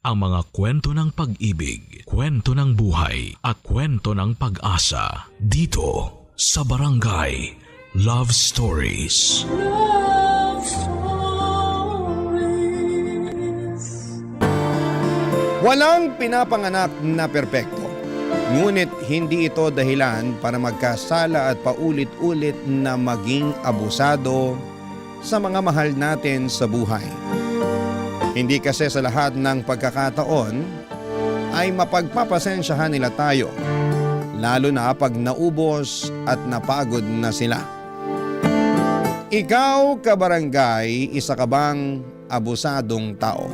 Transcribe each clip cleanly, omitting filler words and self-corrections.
ang mga kwento ng pag-ibig, kwento ng buhay at kwento ng pag-asa dito sa Barangay Love Stories. Love Stories. Walang pinapanganak na perpekto. Ngunit hindi ito dahilan para magkasala at paulit-ulit na maging abusado sa mga mahal natin sa buhay. Hindi kasi sa lahat ng pagkakataon ay mapagpapasensyahan nila tayo, lalo na pag naubos at napagod na sila. Ikaw, kabarangay, isa ka bang abusadong tao?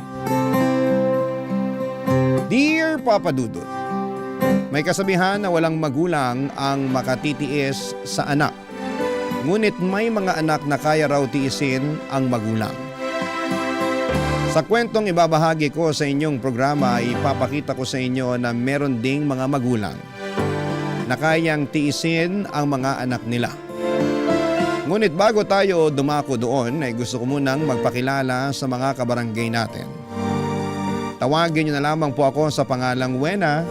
Dear Papa Dudut, may kasabihan na walang magulang ang makatitiis sa anak. Ngunit may mga anak na kaya raw tiisin ang magulang. Sa kwentong ibabahagi ko sa inyong programa, ipapakita ko sa inyo na meron ding mga magulang na kayang tiisin ang mga anak nila. Ngunit bago tayo dumako doon, ay gusto ko munang magpakilala sa mga kabarangay natin. Tawagin niyo na lamang po ako sa pangalang Wena,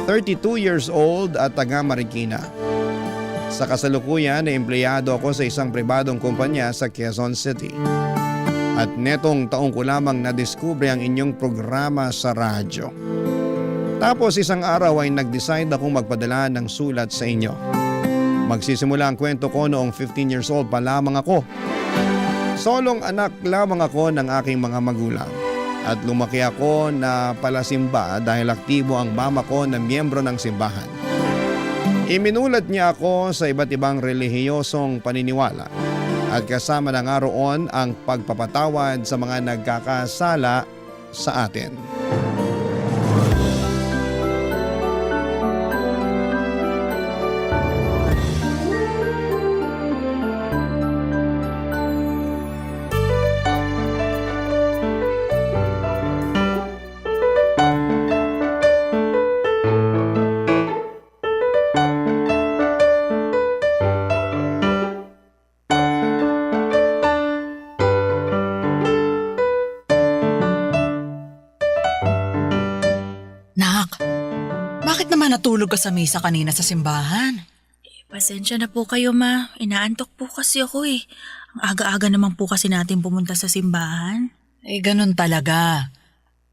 32 years old at taga Marikina. Sa kasalukuyan ay empleyado ako sa isang pribadong kumpanya sa Quezon City. At netong taong ko lamang nadiskubre ang inyong programa sa radyo. Tapos isang araw ay nag-decide akong magpadala ng sulat sa inyo. Magsisimula ang kwento ko noong 15 years old pa lamang ako. Solong anak lamang ako ng aking mga magulang. At lumaki ako na palasimba dahil aktibo ang mama ko na miyembro ng simbahan. Iminulat niya ako sa iba't ibang relihiyosong paniniwala at kasama na nga roon ang pagpapatawad sa mga nagkakasala sa atin. Natulog ka sa misa kanina sa simbahan. Pasensya na po kayo, ma. Inaantok po kasi ako eh. Ang aga-aga naman po kasi natin pumunta sa simbahan. Ganun talaga.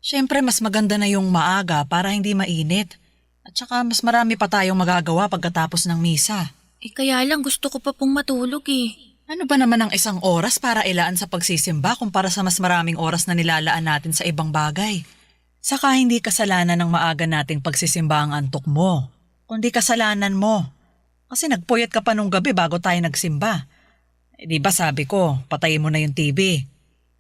Siyempre mas maganda na yung maaga para hindi mainit. At saka mas marami pa tayong magagawa pagkatapos ng misa. Kaya lang gusto ko pa pong matulog eh. Ano ba naman ang isang oras para ilaan sa pagsisimba kumpara sa mas maraming oras na nilalaan natin sa ibang bagay? Saka hindi kasalanan ng maaga nating pagsisimba ang antok mo, kundi kasalanan mo. Kasi nagpuyat ka pa nung gabi bago tayo nagsimba. Di ba sabi ko, patayin mo na yung TV.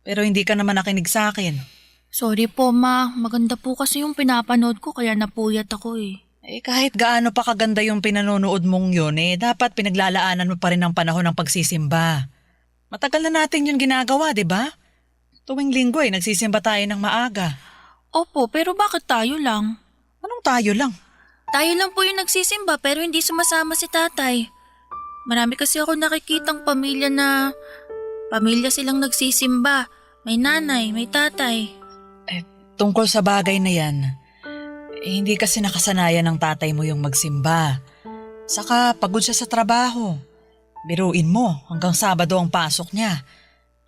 Pero hindi ka naman nakinig sa akin. Sorry po, ma. Maganda po kasi yung pinapanood ko kaya napuyat ako eh. Kahit gaano pa kaganda yung pinanonood mong yun, dapat pinaglalaanan mo pa rin ang panahon ng pagsisimba. Matagal na natin yung ginagawa, di ba? Tuwing linggo nagsisimba tayo ng maaga. Opo, pero bakit tayo lang? Anong tayo lang? Tayo lang po yung nagsisimba pero hindi sumasama si tatay. Marami kasi ako nakikitang pamilya silang nagsisimba. May nanay, may tatay. Tungkol sa bagay na yan, hindi kasi nakasanayan ng tatay mo yung magsimba. Saka pagod siya sa trabaho. Biruin mo, hanggang Sabado ang pasok niya.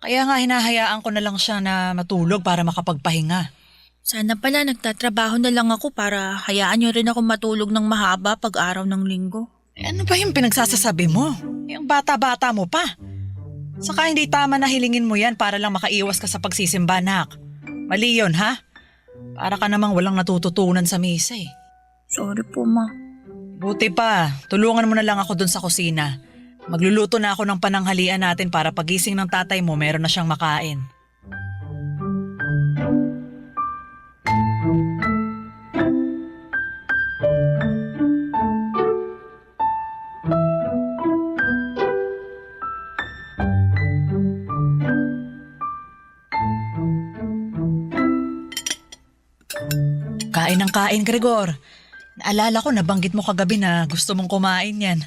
Kaya nga hinahayaan ko na lang siya na matulog para makapagpahinga. Sana pala nagtatrabaho na lang ako para hayaan niyo rin ako matulog ng mahaba pag araw ng linggo. Ano ba yung pinagsasasabi mo? Yung bata-bata mo pa. Saka hindi tama na hilingin mo yan para lang makaiwas ka sa pagsisimba, nak. Mali yun, ha? Para ka namang walang natututunan sa misa eh. Sorry po, ma. Buti pa, tulungan mo na lang ako dun sa kusina. Magluluto na ako ng pananghalian natin para pagising ng tatay mo meron na siyang makain. Kain ng kain, Gregor. Naalala ko, nabanggit mo kagabi na gusto mong kumain yan.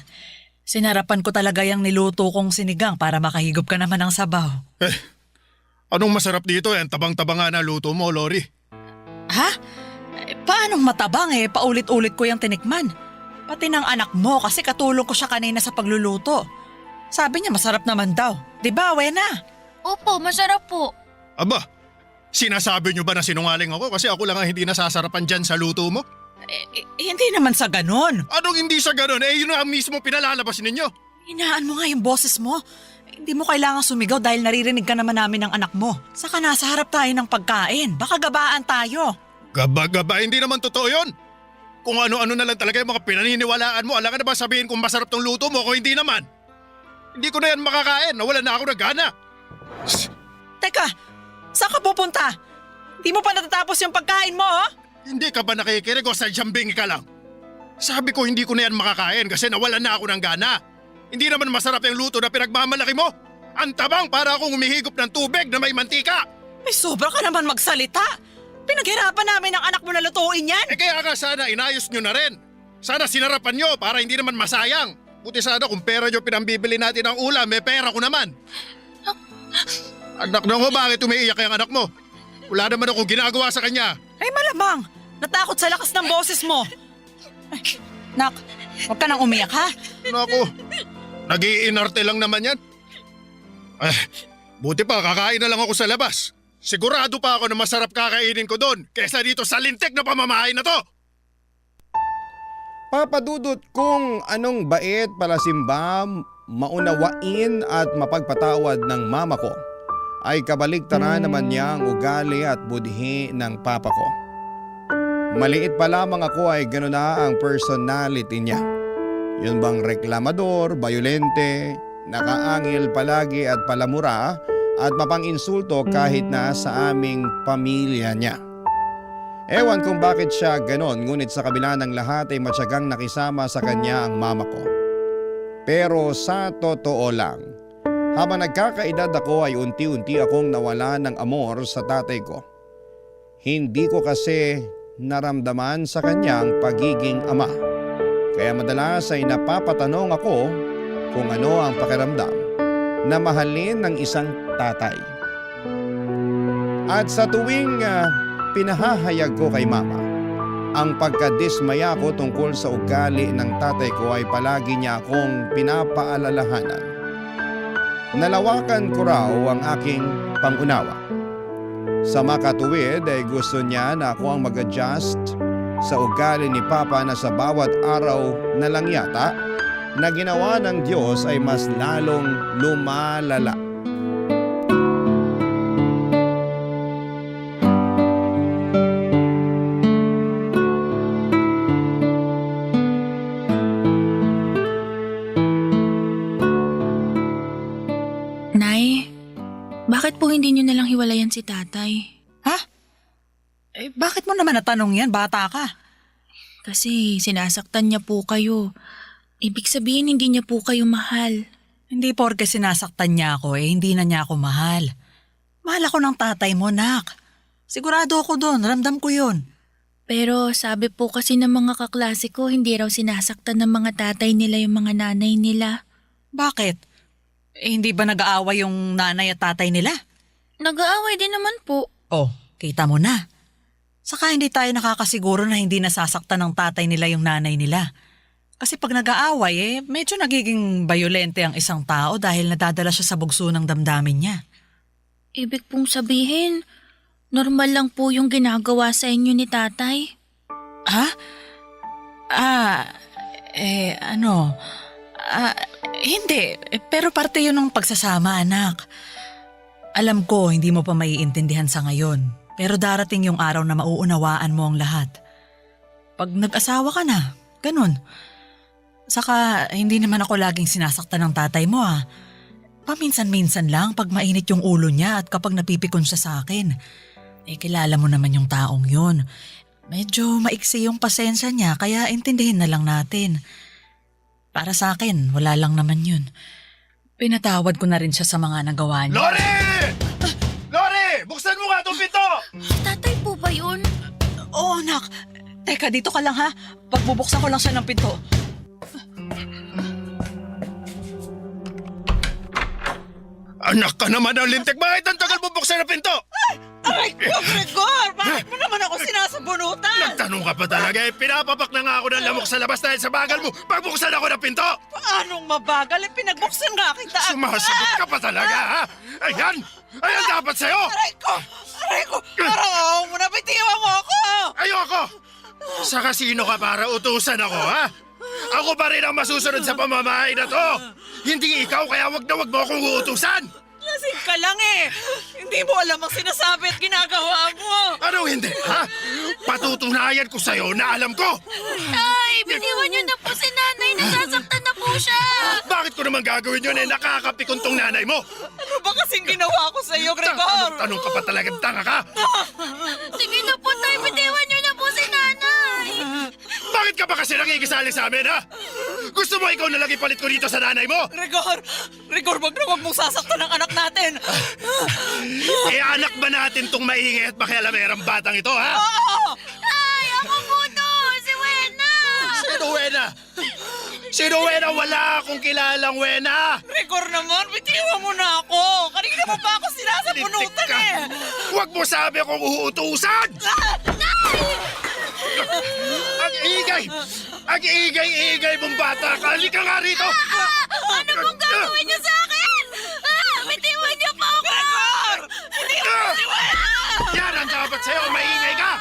Sinarapan ko talaga yung niluto kong sinigang para makahigop ka naman ng sabaw. Anong masarap dito? Ang tabang-taba nga na luto mo, Lori. Ha? Paanong matabang paulit-ulit ko yung tinikman. Pati ng anak mo kasi katulong ko siya kanina sa pagluluto. Sabi niya masarap naman daw. Diba, Wena? Opo, masarap po. Aba, sinasabi niyo ba na sinungaling ako kasi ako lang ang hindi nasasarapan dyan sa luto mo? Hindi naman sa ganon. Anong hindi sa ganun? Yun ang mismo pinalalabas ninyo. Hinaan mo nga yung boses mo. Hindi mo kailangan sumigaw dahil naririnig ka naman namin ng anak mo. Saka nasa harap tayo ng pagkain. Baka gabaan tayo. Gaba-gaba, hindi naman totoo yun. Kung ano-ano na lang talaga yung mga pinaniniwalaan mo, alam ka na ba sabihin kung masarap tong luto mo kung hindi naman? Hindi ko na yan makakain, nawala na ako ng gana. Teka, saan ka pupunta? Hindi mo pa natatapos yung pagkain mo, oh? Hindi ka ba nakikinig o sadyambing ka lang? Sabi ko hindi ko na yan makakain kasi nawala na ako ng gana. Hindi naman masarap yung luto na pinagmamalaki mo. Ang tabang para akong humihigop ng tubig na may mantika. May sobra ka naman magsalita. Pinaghirapan namin ang anak mo na lutuin yan. Kaya nga sana inayos nyo na rin. Sana sinarapan nyo para hindi naman masayang. Buti sana kung pera nyo pinambibili natin ang ulam, may pera ko naman. Anak na mo, bakit umiiyak yung anak mo? Wala naman akong ginagawa sa kanya. Ay malamang, natakot sa lakas ng boses mo. Ay, nak, huwag ka nang umiyak ha. Naku, nag-iinarte lang naman yan. Buti pa kakain na lang ako sa labas. Sigurado pa ako na masarap kakainin ko doon kaysa dito sa lintik na pamamahay na to. Papadudot kung anong bait palasimba, maunawain at mapagpatawad ng mama ko ay kabaligtaran naman niya ang ugali at budhi ng papa ko. Maliit pa lamang ako ay gano'n na ang personality niya. Yun bang reklamador, bayolente, nakaangil palagi at palamura at mapang-insulto kahit na sa aming pamilya niya. Ewan kung bakit siya ganon, ngunit sa kabila ng lahat ay matyagang nakisama sa kanya ang mama ko. Pero sa totoo lang, habang nagkakaedad ako ay unti-unti akong nawala ng amor sa tatay ko. Hindi ko kasi naramdaman sa kanya ang pagiging ama. Kaya madalas ay napapatanong ako kung ano ang pakiramdam na mahalin ng isang tatay. At sa tuwing pinahahayag ko kay mama, ang pagkadismaya ko tungkol sa ugali ng tatay ko ay palagi niya akong pinapaalalahanan. Nalawakan ko raw ang aking pangunawa. Sa makatuwid ay gusto niya na ako ang mag-adjust sa ugali ni Papa na sa bawat araw na lang yata na ginawa ng Diyos ay mas lalong lumalala. Nay, bakit po hindi niyo nalang hiwalayan si tatay? Ha? Bakit mo naman natanong yan? Bata ka. Kasi sinasaktan niya po kayo. Ibig sabihin hindi niya po kayo mahal. Hindi porke sinasaktan niya ako hindi na niya ako mahal. Mahal ako ng tatay mo, nak. Sigurado ako doon, ramdam ko yun. Pero sabi po kasi ng mga kaklase ko, hindi raw sinasaktan ng mga tatay nila yung mga nanay nila. Bakit? Hindi ba nag-aaway yung nanay at tatay nila? Nag-aaway din naman po. Oh, kita mo na. Saka hindi tayo nakakasiguro na hindi nasasaktan ng tatay nila yung nanay nila. Kasi pag nag-aaway medyo nagiging bayolente ang isang tao dahil nadadala siya sa bugso ng damdamin niya. Ibig pong sabihin, normal lang po yung ginagawa sa inyo ni tatay? Ha? Hindi. Pero parte yun ng pagsasama, anak. Alam ko, hindi mo pa maiintindihan sa ngayon. Pero darating yung araw na mauunawaan mo ang lahat. Pag nag-asawa ka na, ganun. Saka, hindi naman ako laging sinasaktan ng tatay mo Paminsan-minsan lang pag mainit yung ulo niya at kapag napipikon siya sa akin. Kilala mo naman yung taong yun. Medyo maiksi yung pasensya niya kaya intindihin na lang natin. Para sa akin, wala lang naman yun. Pinatawad ko na rin siya sa mga nagawa niya. Lori! Lori! Buksan mo nga itong pinto! Tatay po ba yun? Oo, anak. Teka, dito ka lang ha. Pagbubuksan ko lang siya ng pinto. Anak ka naman ang lintik! Bakit ang tagal mo buksan ang pinto? Aray ko, Gregor! Bakit mo naman ako sinasaktan? bunutan! Nagtanong ka pa talaga eh. Pinapapak na nga ako ng lamok sa labas dahil sa bagal mo. Pagbuksan ako ng pinto! Paanong mabagal? Pinagbuksan nga kita. Sumasagot ka pa talaga, ha? Ayan! Ayan dapat sa'yo! Aray ko! Aray ko! Parang ako mo na, bitiwan mo ako! Ayoko! Sa kasino ka para utusan ako, ha? Ako pa rin ang masusunod sa pamamahay na to! Hindi ikaw, kaya wag na wag mo akong uutusan! Lasing ka lang eh! Hindi mo alam ang sinasabi at ginagawa mo! Ano hindi, ha? Patutunayan ko sa'yo na alam ko! Tay, bitiwan niyo na po si nanay. Nasasaktan na po siya. Bakit ko naman gagawin yun eh? Nakakapikon tong nanay mo! Ano ba kasing ginawa ko sa iyo, Gregor? Tanong ka pa talagang tanga ka! Sige na po, tay. Bitiwan niyo na po si nanay. Bakit ka ba kasi nakikisali sa amin, ha? Gusto mo ikaw na lang ipalit ko dito sa nanay mo? Gregor! Gregor, wag na wag mong sasaktan ang anak natin! Eh, anak ba natin tong maingay at makialamerang batang ito, ha? Oo! Ay, ako po to. Si Wena. Sino Wena? Sino Wena? Wala akong kilalang Wena! Gregor naman, bitiwan mo na ako! Kanina mo pa ako sinasabunutan Ka. eh! Huwag mo sabi akong uutusan! Ang igay! Ang igay-igay mong bata ka! Halika nga rito! Ano pong gagawin niyo sa akin? Bitiwan niyo po ako. Gregor! Bitiwan mo si Wena! Yan ang dapat sa'yo! Maingay ka!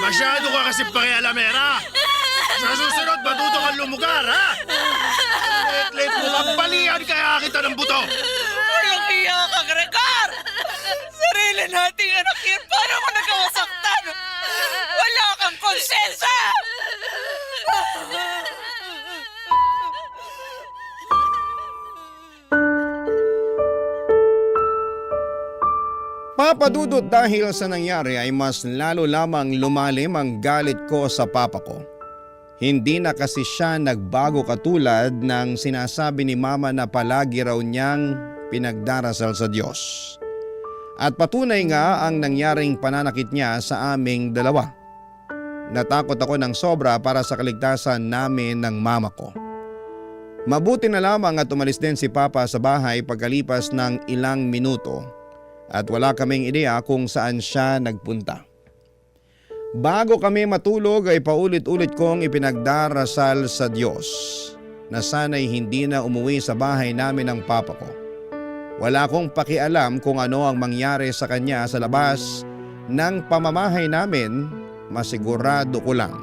Masyado ka kasi pakialamera! Sa susunod, matuto kang lumugar, ha? Let mo kapalian kaya kita ng buto! Walang hiya ka, Gregor! Sarili nating anak yan, paano mo nagkawasaktan? Wala kang konsensya! Papadudot dahil sa nangyari ay mas lalo lamang lumalim ang galit ko sa papa ko. Hindi na kasi siya nagbago katulad ng sinasabi ni mama na palagi raw niyang pinagdarasal sa Diyos. At patunay nga ang nangyaring pananakit niya sa aming dalawa. Natakot ako ng sobra para sa kaligtasan namin ng mama ko. Mabuti na lamang at umalis din si papa sa bahay pagkalipas ng ilang minuto at wala kaming ideya kung saan siya nagpunta. Bago kami matulog ay paulit-ulit kong ipinagdarasal sa Diyos na sana'y hindi na umuwi sa bahay namin ng papa ko. Wala akong pakialam kung ano ang mangyari sa kanya sa labas ng pamamahay namin, masigurado ko lang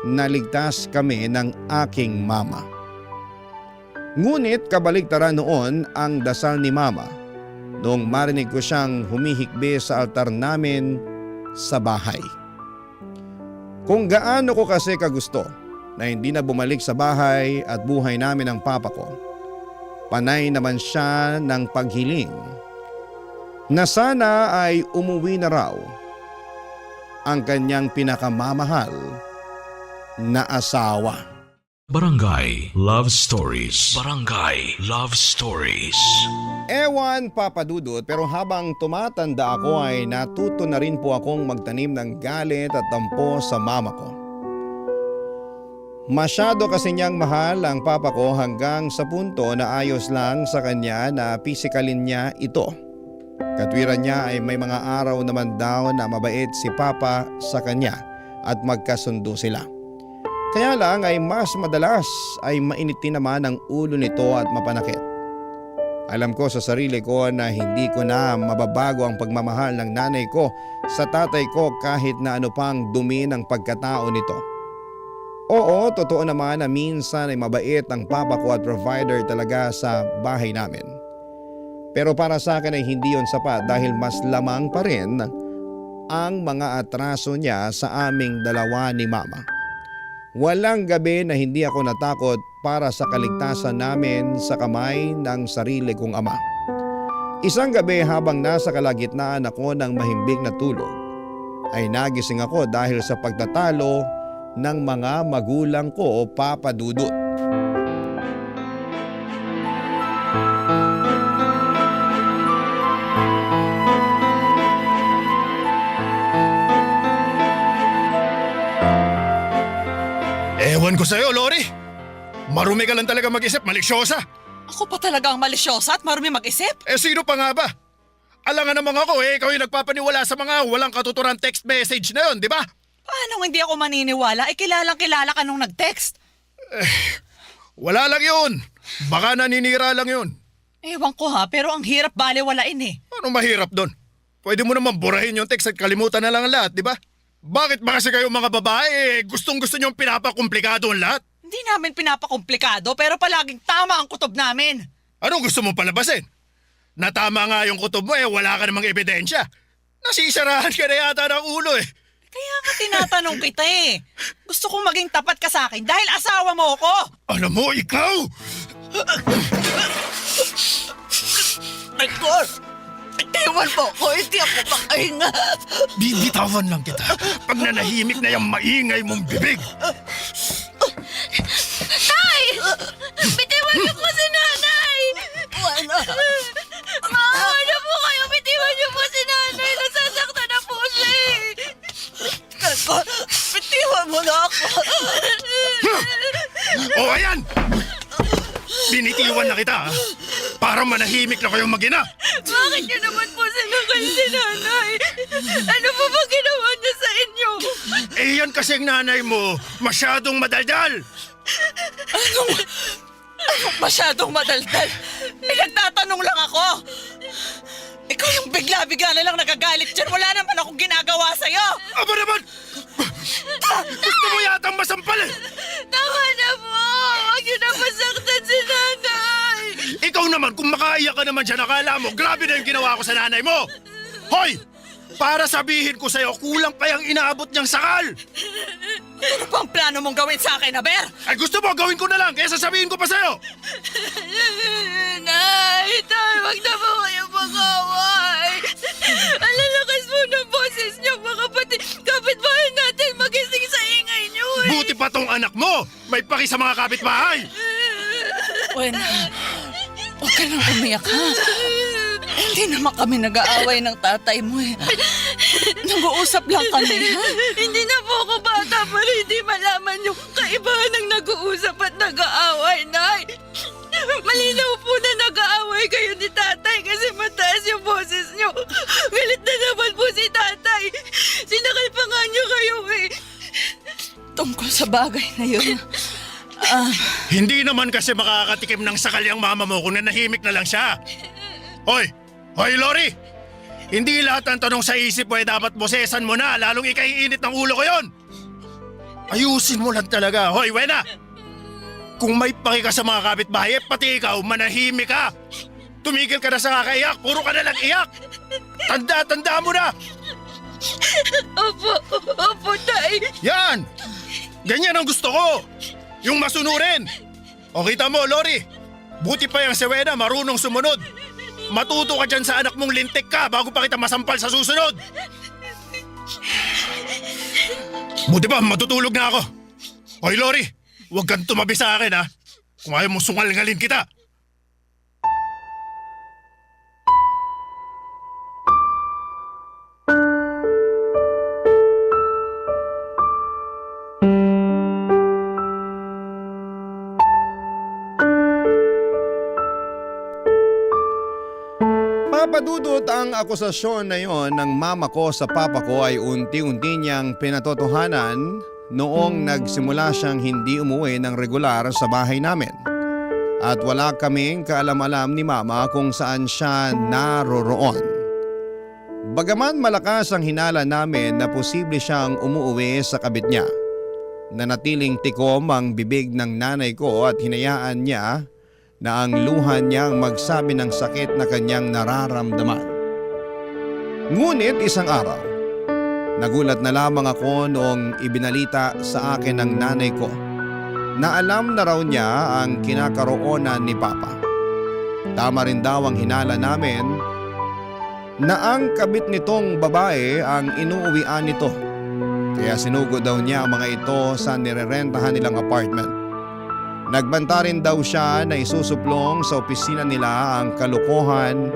na ligtas kami ng aking mama. Ngunit kabaligtaran noon ang dasal ni mama noong marinig ko siyang humihikbi sa altar namin sa bahay. Kung gaano ko kasi kagusto na hindi na bumalik sa bahay at buhay namin ang papa ko, panay naman siya ng paghiling na sana ay umuwi na raw ang kanyang pinakamamahal na asawa. Barangay Love Stories. Barangay Love Stories. Ewan papadudot, pero habang tumatanda ako ay natuto na rin po akong magtanim ng galit at tampo sa mama ko. Masyado kasi niyang mahal ang papa ko hanggang sa punto na ayos lang sa kanya na pisikalin niya ito. Katwiran niya ay may mga araw naman daw na mabait si papa sa kanya at magkasundo sila. Kaya lang ay mas madalas ay mainitin naman ang ulo nito at mapanakit. Alam ko sa sarili ko na hindi ko na mababago ang pagmamahal ng nanay ko sa tatay ko kahit na ano pang dumi ng pagkatao nito. Oo, totoo naman na minsan ay mabait ang papa ko at provider talaga sa bahay namin. Pero para sa akin ay hindi yon sapat dahil mas lamang pa rin ang mga atraso niya sa aming dalawa ni mama. Walang gabi na hindi ako natakot para sa kaligtasan namin sa kamay ng sarili kong ama. Isang gabi habang nasa kalagitnaan ako ng mahimbing na tulog, ay nagising ako dahil sa pagtatalo ng mga magulang ko o papadudot. Ewan ko sa'yo, Lori. Marumi ka lang talaga mag-isip, malisyosa. Ako pa talaga ang malisyosa at marumi mag-isip? Eh sino pa nga ba? Alangan naman ako ikaw yung nagpapaniwala sa mga walang katuturan text message na yun, di ba? Paano hindi ako maniniwala? Kilalang kilala ka nung nag-text. Wala lang yun. Baka naninira lang yun. Ewan ko ha, pero ang hirap balewalain eh. Ano mahirap doon? Pwede mo naman burahin yung text at kalimutan na lang ang lahat, di ba? Bakit ba kasi kayo mga babae gustong-gusto niyong pinapakomplikado ang lahat? Hindi namin pinapakomplikado pero palaging tama ang kutob namin. Anong gusto mong palabasin? Na tama nga yung kutob mo wala ka namang ebidensya. Nasisarahan ka na yata ng ulo eh. Kaya nga tinatanong kita eh. Gusto kong maging tapat ka sa akin dahil asawa mo ako. Alam mo, ikaw! Igor, itiwan mo ko, hindi ako makahinga. Bibitawan lang kita pag nanahimik na yung maingay mong bibig. Tay! Bitiwan niyo po si nanay! Wala. Maawa na po kayo! Bitiwan niyo po si nanay! Nasasaktan na po siya eh! Igor, bitiwan mo na ako. O ayan! Binitiwan na kita para manahimik na kayong mag-ina. Bakit niyo naman po sinakal si nanay? Ano po ba ginawa niya sa inyo? Yan kasi ang nanay mo masyadong madaldal. Anong masyadong madaldal? Nagtatanong lang ako. Ikaw yung bigla-bigla na lang nagagalit dyan. Wala naman akong ginagawa sa'yo. Aba naman! Gusto mo yatang masampal eh! Tama na po! Huwag niyo na masaktan si nanay! Ikaw naman, kung makaiyak ka naman dyan, akala mo, grabe na yung ginawa ko sa nanay mo! Hoy! Para sabihin ko sa'yo, kulang pa yung inaabot niyang sakal! Ano bang plano mong gawin sa akin, Aber? Ay gusto mo, gawin ko na lang, kaya sasabihin ko pa sa'yo! Nay! Tay! Huwag na po kayo mag-away! Ang lalakas po ng boses niyo, mga kapitbahay natin magising sa ingay niyo eh! Buti pa tong anak mo! May paki sa mga kapitbahay! Wen, huwag ka nang umiyak ha. Hindi naman kami nag-aaway ng tatay mo eh. Nag-uusap lang kami ha. Hindi na po ako bata para hindi malaman yung kaibahan ng nag-uusap at nag-aaway, Nay! Malinaw po na nag-aaway kayo ni tatay kasi mataas yung boses niyo. Galit na naman po si tatay. Sinakal pa nga niyo kayo eh. Tungkol sa bagay na yun. Hindi naman kasi makakatikim ng sakal yung mama mo kung nanahimik na lang siya. Hoy! Hoy, Lori! Hindi lahat ng tanong sa isip mo dapat bosesan mo na, lalong ikaiinit ng ulo ko yon. Ayusin mo lang talaga. Hoy, Wena! Kung may paki ka sa mga kapitbahay, pati ikaw, manahimik ka. Tumigil ka na sa kakaiyak, puro ka na lang iyak. Tanda mo na! Opo, tay. Yan! Ganyan ang gusto ko! Yung masunurin! O kita mo, Lori, buti pa yung si Wena marunong sumunod. Matuto ka dyan sa anak mong lintik ka bago pa kita masampal sa susunod. Buti pa, matutulog na ako. Hoy, Lori, huwag kang tumabi sa akin ha. Kung ayaw mong sungal-ngalin kita. Papadudot ang akusasyon na yon ng mama ko sa papa ko ay unti-unti niyang pinatotohanan noong nagsimula siyang hindi umuwi ng regular sa bahay namin. At wala kaming kaalam-alam ni mama kung saan siya naroroon. Bagaman malakas ang hinala namin na posible siyang umuwi sa kabit niya, nanatiling tikom ang bibig ng nanay ko at hinayaan niya na ang luha niyang magsabi ng sakit na kanyang nararamdaman. Ngunit isang araw, nagulat na lamang ako noong ibinalita sa akin ng nanay ko na alam na raw niya ang kinakaroonan ni Papa. Tama rin daw ang hinala namin na ang kabit nitong babae ang inuuwian nito. Kaya sinugod daw niya ang mga ito sa nirerentahan nilang apartment. Nagbanta rin daw siya na isusuplong sa opisina nila ang kalokohan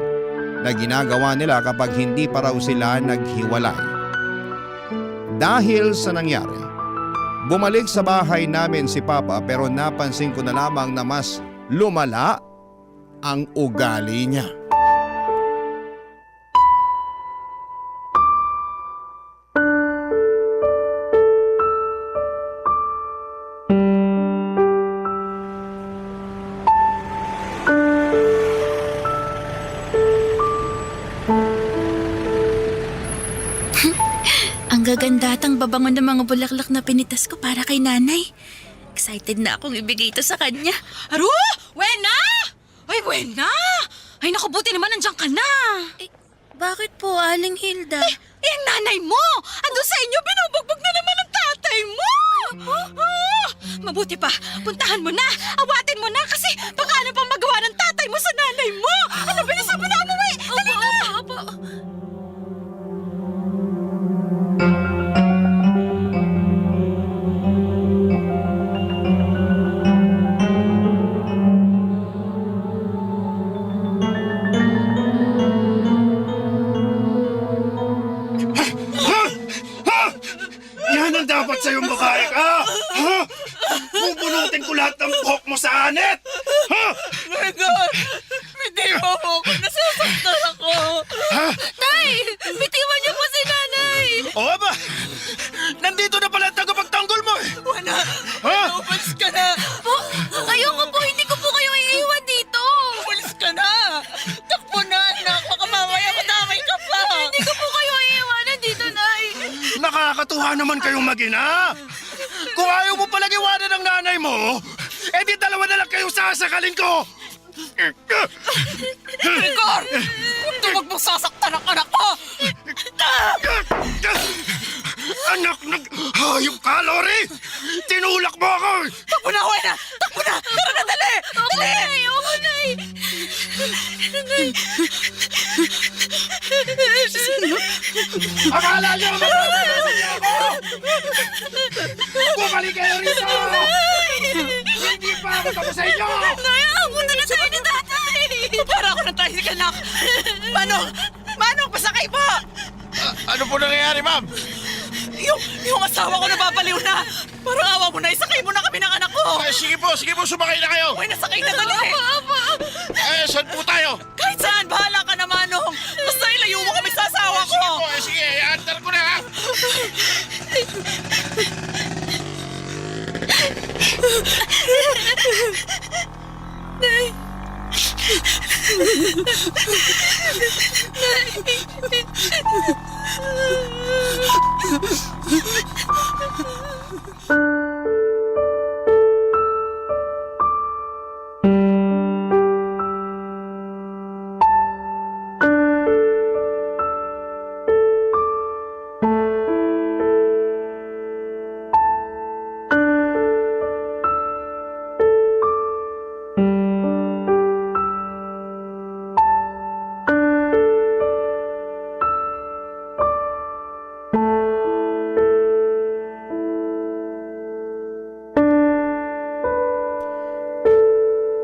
na ginagawa nila kapag hindi pa raw sila naghiwalay. Dahil sa nangyari, bumalik sa bahay namin si Papa pero napansin ko na lamang na mas lumala ang ugali niya. Ang gaganda at ang babango ng mga bulaklak na pinitas ko para kay nanay. Excited na akong ibigay ito sa kanya. Aro! Wena! Ay, Wena! Ay, naku, buti naman nandiyan ka na. Eh, bakit po, Aling Hilda? Eh, ang nanay mo! Ando sa inyo, binubugbog na naman ang tatay mo! Mabuti pa, puntahan mo na, awatin mo na kasi baka ano pang magawa ng tatay mo sa nanay mo! Ano, bilisan mo na umuwi! Dali na! Opo. Yan ang dapat sa'yong babae ka! Ha? Bubunutin ko lahat ng buhok mo sa anit! Ha? My God! Hindi mo ako! Nasasaktan ako! Tay! Bitiwan niyo po si nanay! Oo ba? Nandito na pala ang tagapagtanggol mo eh! Wala! Ha? Umalis ka na! Po, ayoko po, hindi ko po kayo iiwan dito! Umalis ka na! Takbo na, anak! Baka mamaya madamay ka pa! Hindi ko po kayo iiwanan dito, Nay! Nakakatuwa naman kayong mag-ina! Kung ayaw mo palang iwanan ng nanay mo, edi dalawa na lang kayong sasakalin ko! Rigor! Huwag mong sasaktan ang anak ko! Anak ng hayop ka, Lori! Tinulak mo ako! Takbo na, Wena! Takbo na! Tara na, dali! Dali! Ayoko, Nay! Akala niyo magpapalasan niyo ako! Bumalik kayo rito! Hindi pa ako tapos sa inyo! Nay, ako na tayo ni tatay! Para ako ng tricycle, anak! Manong! Manong, pasakay po! Ano po nangyayari, ma'am? Yung asawa ko nababaliw na! Parang awa mo na, isakay mo na kami ng anak ko! Sige po, sumakay na kayo! Uy, nasakay na dali! Saan po tayo? Kahit saan, bahala ka na, Manong! Basta ilayo mo kami sa asawa ko! Sige, antar ko na ha!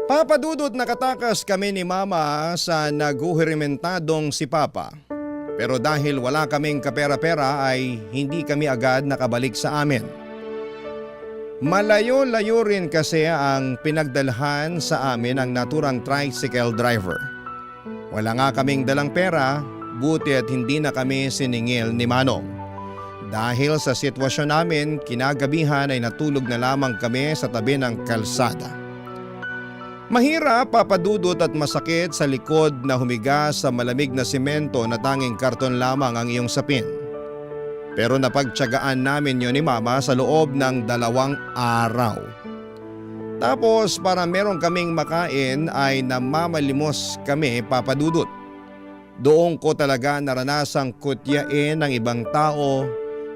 Papadudot nakatakas kami ni Mama sa naguhirimentadong si Papa. Pero dahil wala kaming kapera-pera ay hindi kami agad nakabalik sa amin. Malayo-layo rin kasi ang pinagdalhan sa amin ng naturang tricycle driver. Wala nga kaming dalang pera, buti at hindi na kami siningil ni Manong. Dahil sa sitwasyon namin, kinagabihan ay natulog na lamang kami sa tabi ng kalsada. Mahirap, papadudot at masakit sa likod na humiga sa malamig na simento na tanging karton lamang ang iyong sapin. Pero napagtiyagaan namin yun ni Mama sa loob ng 2 araw. Tapos para meron kaming makain ay namamalimos kami, papadudot. Doon ko talaga naranasang kutyain ng ibang tao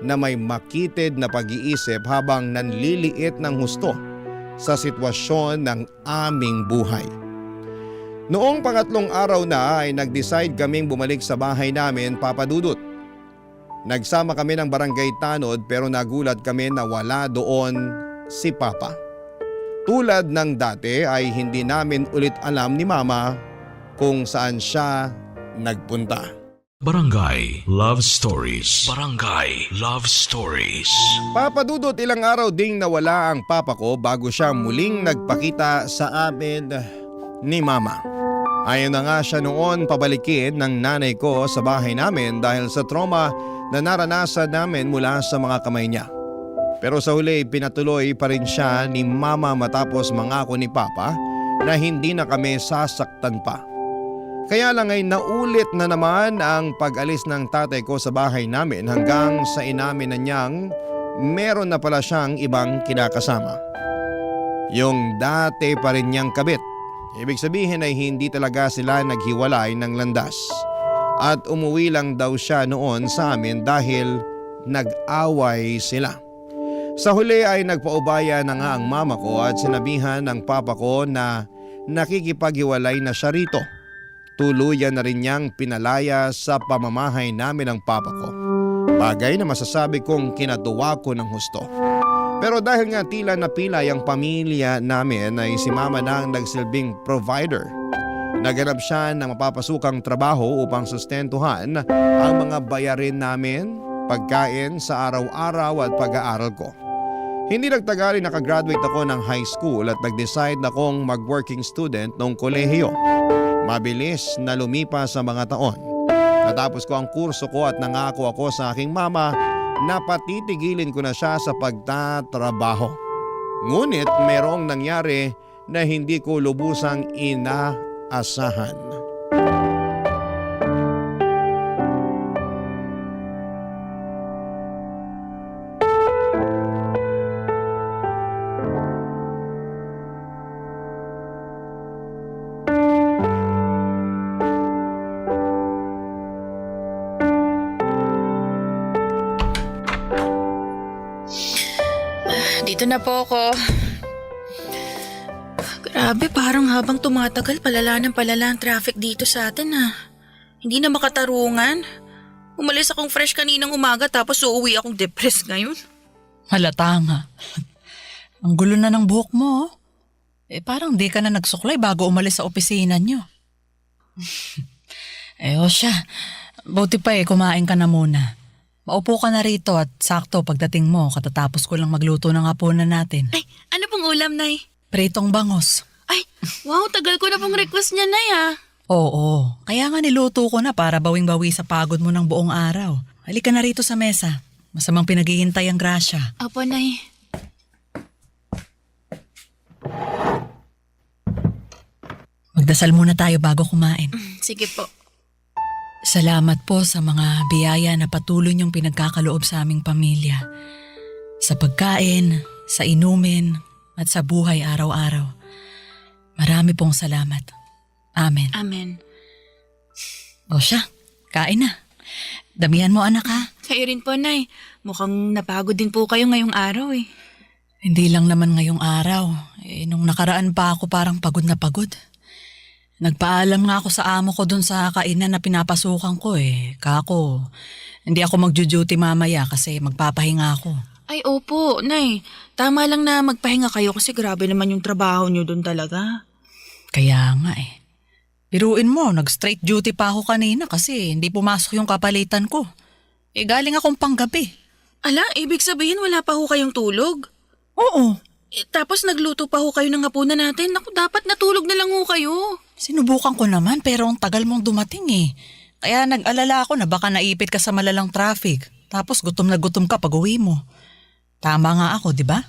na may makitid na pag-iisip habang nanliliit ng husto sa sitwasyon ng aming buhay. Noong 3 araw na ay nag-decide kaming bumalik sa bahay namin, papadudot. Nagsama kami ng barangay tanod pero nagulat kami na wala doon si Papa. Tulad ng dati ay hindi namin ulit alam ni Mama kung saan siya nagpunta. Barangay Love Stories. Barangay Love Stories. Papadudot, ilang araw ding nawala ang papa ko bago siya muling nagpakita sa amin ni Mama. Ayaw na nga siya noon pabalikin ng nanay ko sa bahay namin dahil sa trauma na naranasan namin mula sa mga kamay niya. Pero sa huli pinatuloy pa rin siya ni Mama matapos mangako ni Papa na hindi na kami sasaktan pa. Kaya lang ay naulit na naman ang pag-alis ng tatay ko sa bahay namin hanggang sa inamin na niyang meron na pala siyang ibang kinakasama. Yung dati pa rin niyang kabit. Ibig sabihin ay hindi talaga sila naghiwalay ng landas. At umuwi lang daw siya noon sa amin dahil nag-away sila. Sa huli ay nagpaubaya na nga ang mama ko at sinabihan ng papa ko na nakikipaghiwalay na siya rito. Tuluyan na rin niyang pinalaya sa pamamahay namin ng papa ko. Bagay na masasabi kong kinatuwa ko ng husto. Pero dahil nga tila napilay ang pamilya namin ay si mama na ang nagsilbing provider. Naghanap siya ng mapapasukang trabaho upang sustentuhan ang mga bayarin namin, pagkain sa araw-araw at pag-aaral ko. Hindi nagtagal nakagraduate ako ng high school at nag-decide akong mag-working student noong kolehiyo. Mabilis na lumipas sa mga taon. Natapos ko ang kurso ko at nangako ako sa aking mama na patitigilin ko na siya sa pagtatrabaho. Ngunit mayroong nangyari na hindi ko lubusang inaasahan. Dito na po ako. Grabe, parang habang tumatagal, palala ng palala ang traffic dito sa atin Hindi na makatarungan. Umalis akong fresh kaninang umaga tapos uuwi akong depressed ngayon. Halata nga. Ang gulo na ng buhok mo. Parang di ka na nagsuklay bago umalis sa opisina nyo. O siya, buti pa kumain ka na muna. Maupo ka na rito at sakto pagdating mo katatapos ko lang magluto ng hapunan natin. Ay, ano pong ulam, Nay? Pritong bangos. Ay, wow, tagal ko na pong request niya, Nay Oo, kaya nga niluto ko na para bawing-bawi sa pagod mo ng buong araw. Halika na rito sa mesa. Masamang pinaghihintay ang grasya. Apo, Nay. Magdasal muna tayo bago kumain. Sige po. Salamat po sa mga biyaya na patuloy niyong pinagkakaloob sa aming pamilya. Sa pagkain, sa inumin, at sa buhay araw-araw. Marami pong salamat. Amen. Amen. O siya, kain na. Damihan mo anak ha. Kayo rin po, Nay. Mukhang napagod din po kayo ngayong araw Hindi lang naman ngayong araw. Nung nakaraan pa ako parang pagod na pagod. Nagpaalam nga ako sa amo ko dun sa kainan na pinapasukan ko Kako, hindi ako magjo-duty mamaya kasi magpapahinga ako. Ay, opo, Nay. Tama lang na magpahinga kayo kasi grabe naman yung trabaho niyo dun talaga. Kaya nga Biruin mo, nag-straight duty pa ako kanina kasi hindi pumasok yung kapalitan ko. Galing akong panggabi. Ala, ibig sabihin wala pa ho kayong tulog? Oo. Tapos nagluto pa ho kayo ng hapunan natin. Naku, dapat natulog na lang ho kayo. Sinubukan ko naman pero ang tagal mong dumating Kaya nag-alala ako na baka naipit ka sa malalang traffic. Tapos gutom na gutom ka pag uwi mo. Tama nga ako, di ba?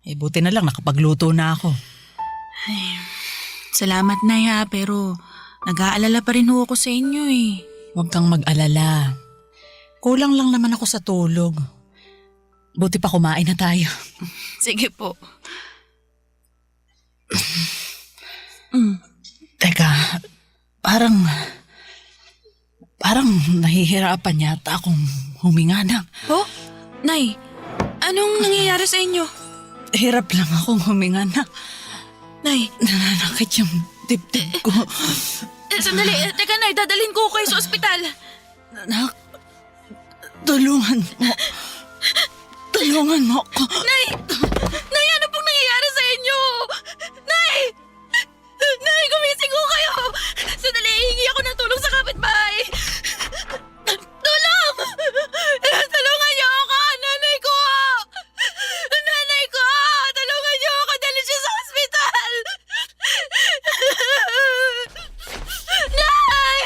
Buti na lang nakapagluto na ako. Ay, salamat, Nay pero nag-aalala pa rin ho ako sa inyo Huwag kang mag-alala. Kulang lang naman ako sa tulog. Buti pa kumain na tayo. Sige po. Teka, parang nahihirapan yata akong huminga na. Oh, Nay, anong nangyayari sa inyo? Hirap lang akong huminga na. Nay, Nananakit yung dibdib ko. Sandali. Teka, Nay, dadalhin ko kayo sa ospital. Anak, tulungan mo. Tulungan mo ako. Nay, ano pong nangyayari sa inyo? Nay, gumising ko kayo. Sandali, hihingi ako ng tulong sa kapitbahay. Tulong! Tulungan niyo ako, nanay ko! Nanay ko! Tulungan niyo ako, dalhin siya sa ospital! Nay!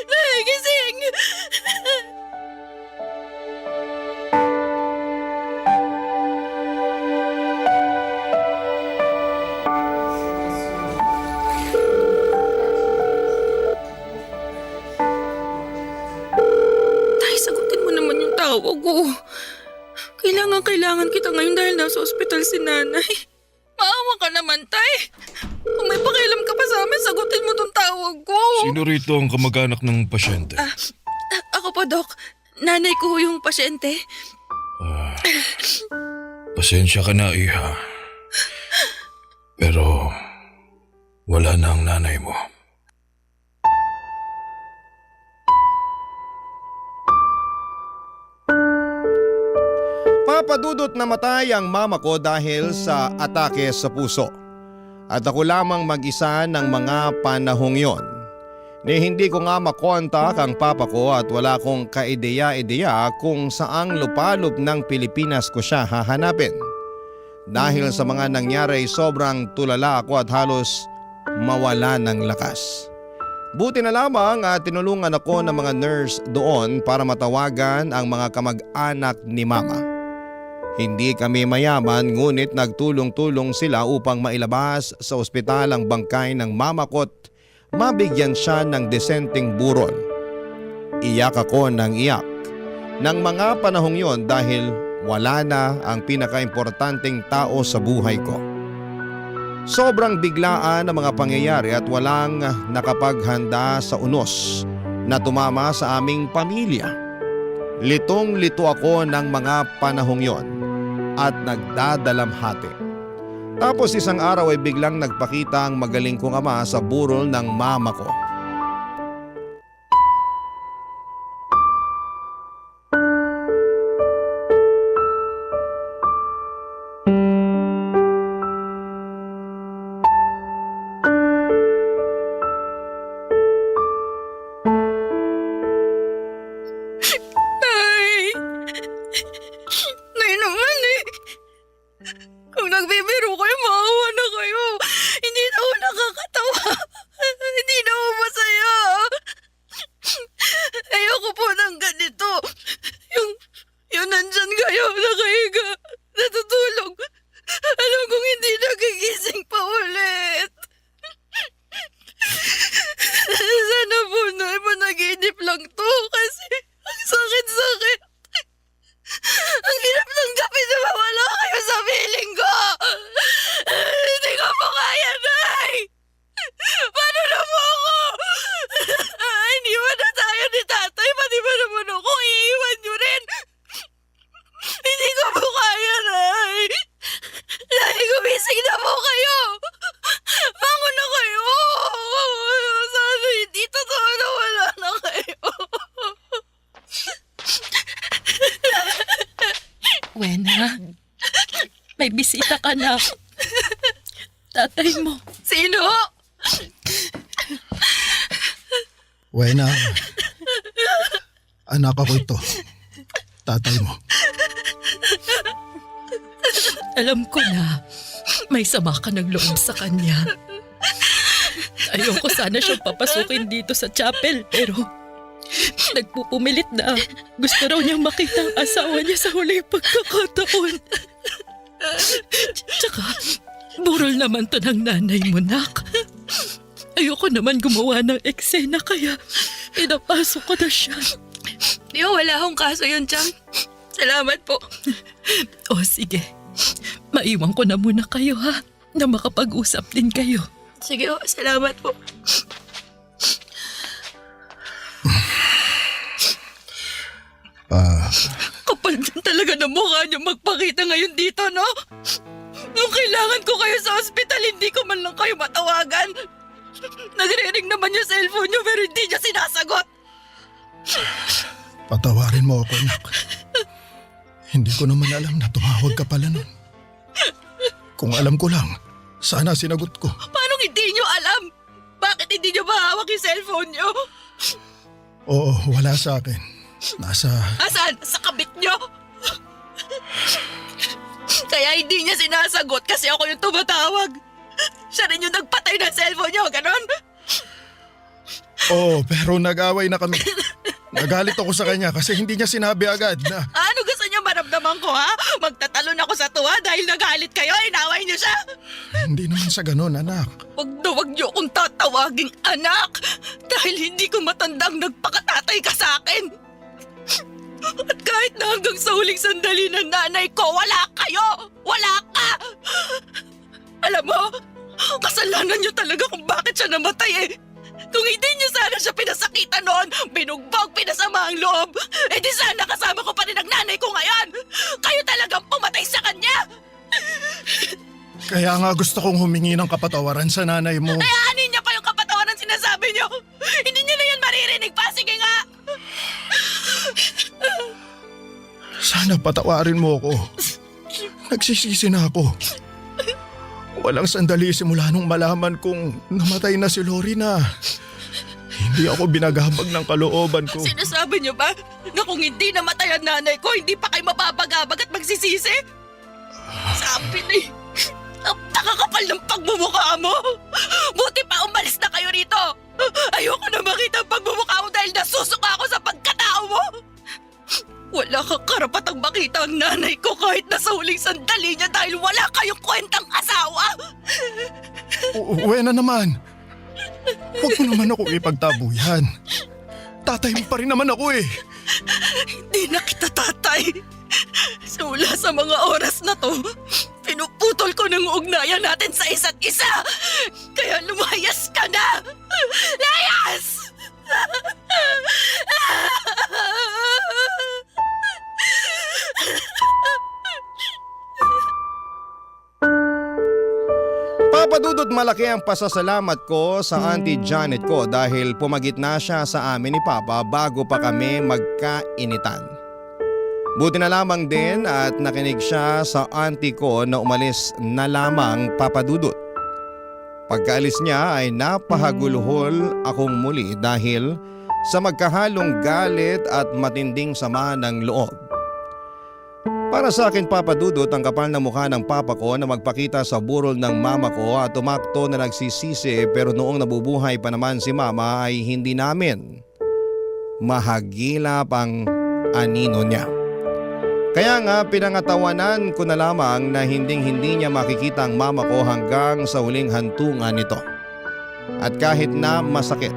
Nay, gising! tawag ko. Kailangan kita ngayon dahil nasa ospital si nanay. Maawa ka naman, Tay. Kung may pakialam ka pa sa amin, sagutin mo tong tawag ko. Sino rito ang kamag-anak ng pasyente? Ako po, Dok. Nanay ko yung pasyente. Pasensya ka na, Iha. Pero wala na ang nanay mo. Papadudot namatay ang mama ko dahil sa atake sa puso. At ako lamang mag-isa ng mga panahong yon. Ni hindi ko nga makontak ang papa ko at wala kong kaideya-ideya kung saang lupalop ng Pilipinas ko siya hahanapin. Dahil sa mga nangyari sobrang tulala ako at halos mawala ng lakas. Buti na lamang at tinulungan ako ng mga nurse doon para matawagan ang mga kamag-anak ni mama. Hindi kami mayaman ngunit nagtulong-tulong sila upang mailabas sa ospital ang bangkay ng mama ko at mabigyan siya ng desenteng burol. Iyak ako ng iyak ng mga panahong yon dahil wala na ang pinakaimportanteng tao sa buhay ko. Sobrang biglaan ang mga pangyayari at walang nakapaghanda sa unos na tumama sa aming pamilya. Litong-lito ako ng mga panahong yon at nagdadalamhati. Tapos isang araw ay biglang nagpakita ang magaling kong ama sa burol ng mama ko. Nay naman eh. Kung nagbibiro kayo, maawa na kayo. Hindi na ako nakakatawa. Hindi na ako masaya. Ayoko po ng ganito. Yung nandyan kayo, nakahiga, natutulog. Alam kong hindi nagigising pa ulit. Sana po na managinip lang to kasi ang sakit-sakit. Ang hirap tanggapin na mawala kayo sa piling ko! Hindi ko po kaya, Nay! Paano na po ako? Iniwan na tayo ni Tatay, pati ba naman ako iiwan niyo rin? Hindi ko po kaya, Nay! Nay, gumising na po kayo! Bangon na kayo! Sana hindi totoo na wala na kayo! Wena, may bisita ka na. Tatay mo. Sino? Wena, anak ako ito. Tatay mo. Alam ko na, may sama ka ng loob sa kanya. Ayoko sana siyang papasukin dito sa chapel, pero nagpupumilit na gusto raw niyang makita ang asawa niya sa huling pagkakataon. Tsaka, burol naman to ng nanay mo, nak. Ayoko naman gumawa ng eksena kaya pinapasok ko na siya. Di ba wala akong kaso yun, Chang? Salamat po. O sige, maiwan ko na muna kayo ha, na makapag-usap din kayo. Sige, salamat po. Kapal din talaga ng mukha niyo magpakita ngayon dito, no? Nung kailangan ko kayo sa ospital, hindi ko man lang kayo matawagan. Nagre-ring naman yung cellphone niyo pero hindi niya sinasagot. Patawarin mo ako, anak. Hindi ko naman alam na tumawag ka pala nun. Kung alam ko lang, sana sinagot ko. Paano hindi niyo alam? Bakit hindi niyo mahawak yung cellphone niyo? Oo, wala sa akin. Asan? Sa kabit niyo? Kaya hindi niya sinasagot kasi ako yung tumatawag. Siya rin yung nagpatay ng cellphone niyo, ganon? Oo, pero nag-away na kami. Nagalit ako sa kanya kasi hindi niya sinabi agad na... Ano gusto niyo maramdaman ko, ha? Magtatalon ako sa tuwa dahil nagalit kayo, inaway niyo siya? Hindi naman sa ganun, anak. Wag niyo akong tatawaging anak dahil hindi ko matandang nagpakatatay ka sa akin. At kahit na hanggang sa huling sandali ng nanay ko, wala kayo! Wala ka! Alam mo, kasalanan niyo talaga kung bakit siya namatay eh. Kung hindi niyo sana siya pinasakitan noon, binugbog, pinasama ang loob, di sana kasama ko pa rin ang nanay ko ngayon! Kayo talagang pumatay sa kanya! Kaya nga gusto kong humingi ng kapatawaran sa nanay mo. Kaya anin niya pa yung kapatawaran sinasabi niyo! Hindi niyo na yan maririnig pa! Sige nga! Sana patawarin mo ako. Nagsisisi na ako. Walang sandali simula nung malaman kong namatay na si Lori na hindi ako binagabag ng kalooban ko. Sinasabi niyo ba na kung hindi namatay ang nanay ko, hindi pa kayo mapapagabag at magsisisi? Sabi na eh, ang nakakapal ng pagmumukha mo. Buti pa umalis na kayo rito. Ayoko na makita ang pagmumukha mo dahil nasusuka ako sa pagkatao mo. Wala kang karapatang makita ang nanay ko kahit nasa huling sandali niya dahil wala kayong kwentang asawa. Uwe na naman. Huwag mo naman ako ipagtabuyan. Tatay mo pa rin naman ako eh. Hindi na kita tatay. Simula sa mga oras na to, pinuputol ko ng ugnayan natin sa isa't isa. Kaya lumayas ka na. Layas! Papadudot malaki ang pasasalamat ko sa Auntie Janet ko dahil pumagitna siya sa amin ni Papa bago pa kami magkainitan. Buti na lamang din at nakinig siya sa auntie ko na umalis na lamang papadudot. Pagkaalis niya ay napahaguluhol akong muli dahil sa magkahalong galit at matinding sama ng loob. Para sa akin papadudot ang kapal na mukha ng papa ko na magpakita sa burol ng mama ko at tumakto na nagsisisi pero noong nabubuhay pa naman si mama ay hindi namin mahagilap ang anino niya. Kaya nga pinangatawanan ko na lamang na hinding-hindi niya makikita ang mama ko hanggang sa huling hantungan nito. At kahit na masakit,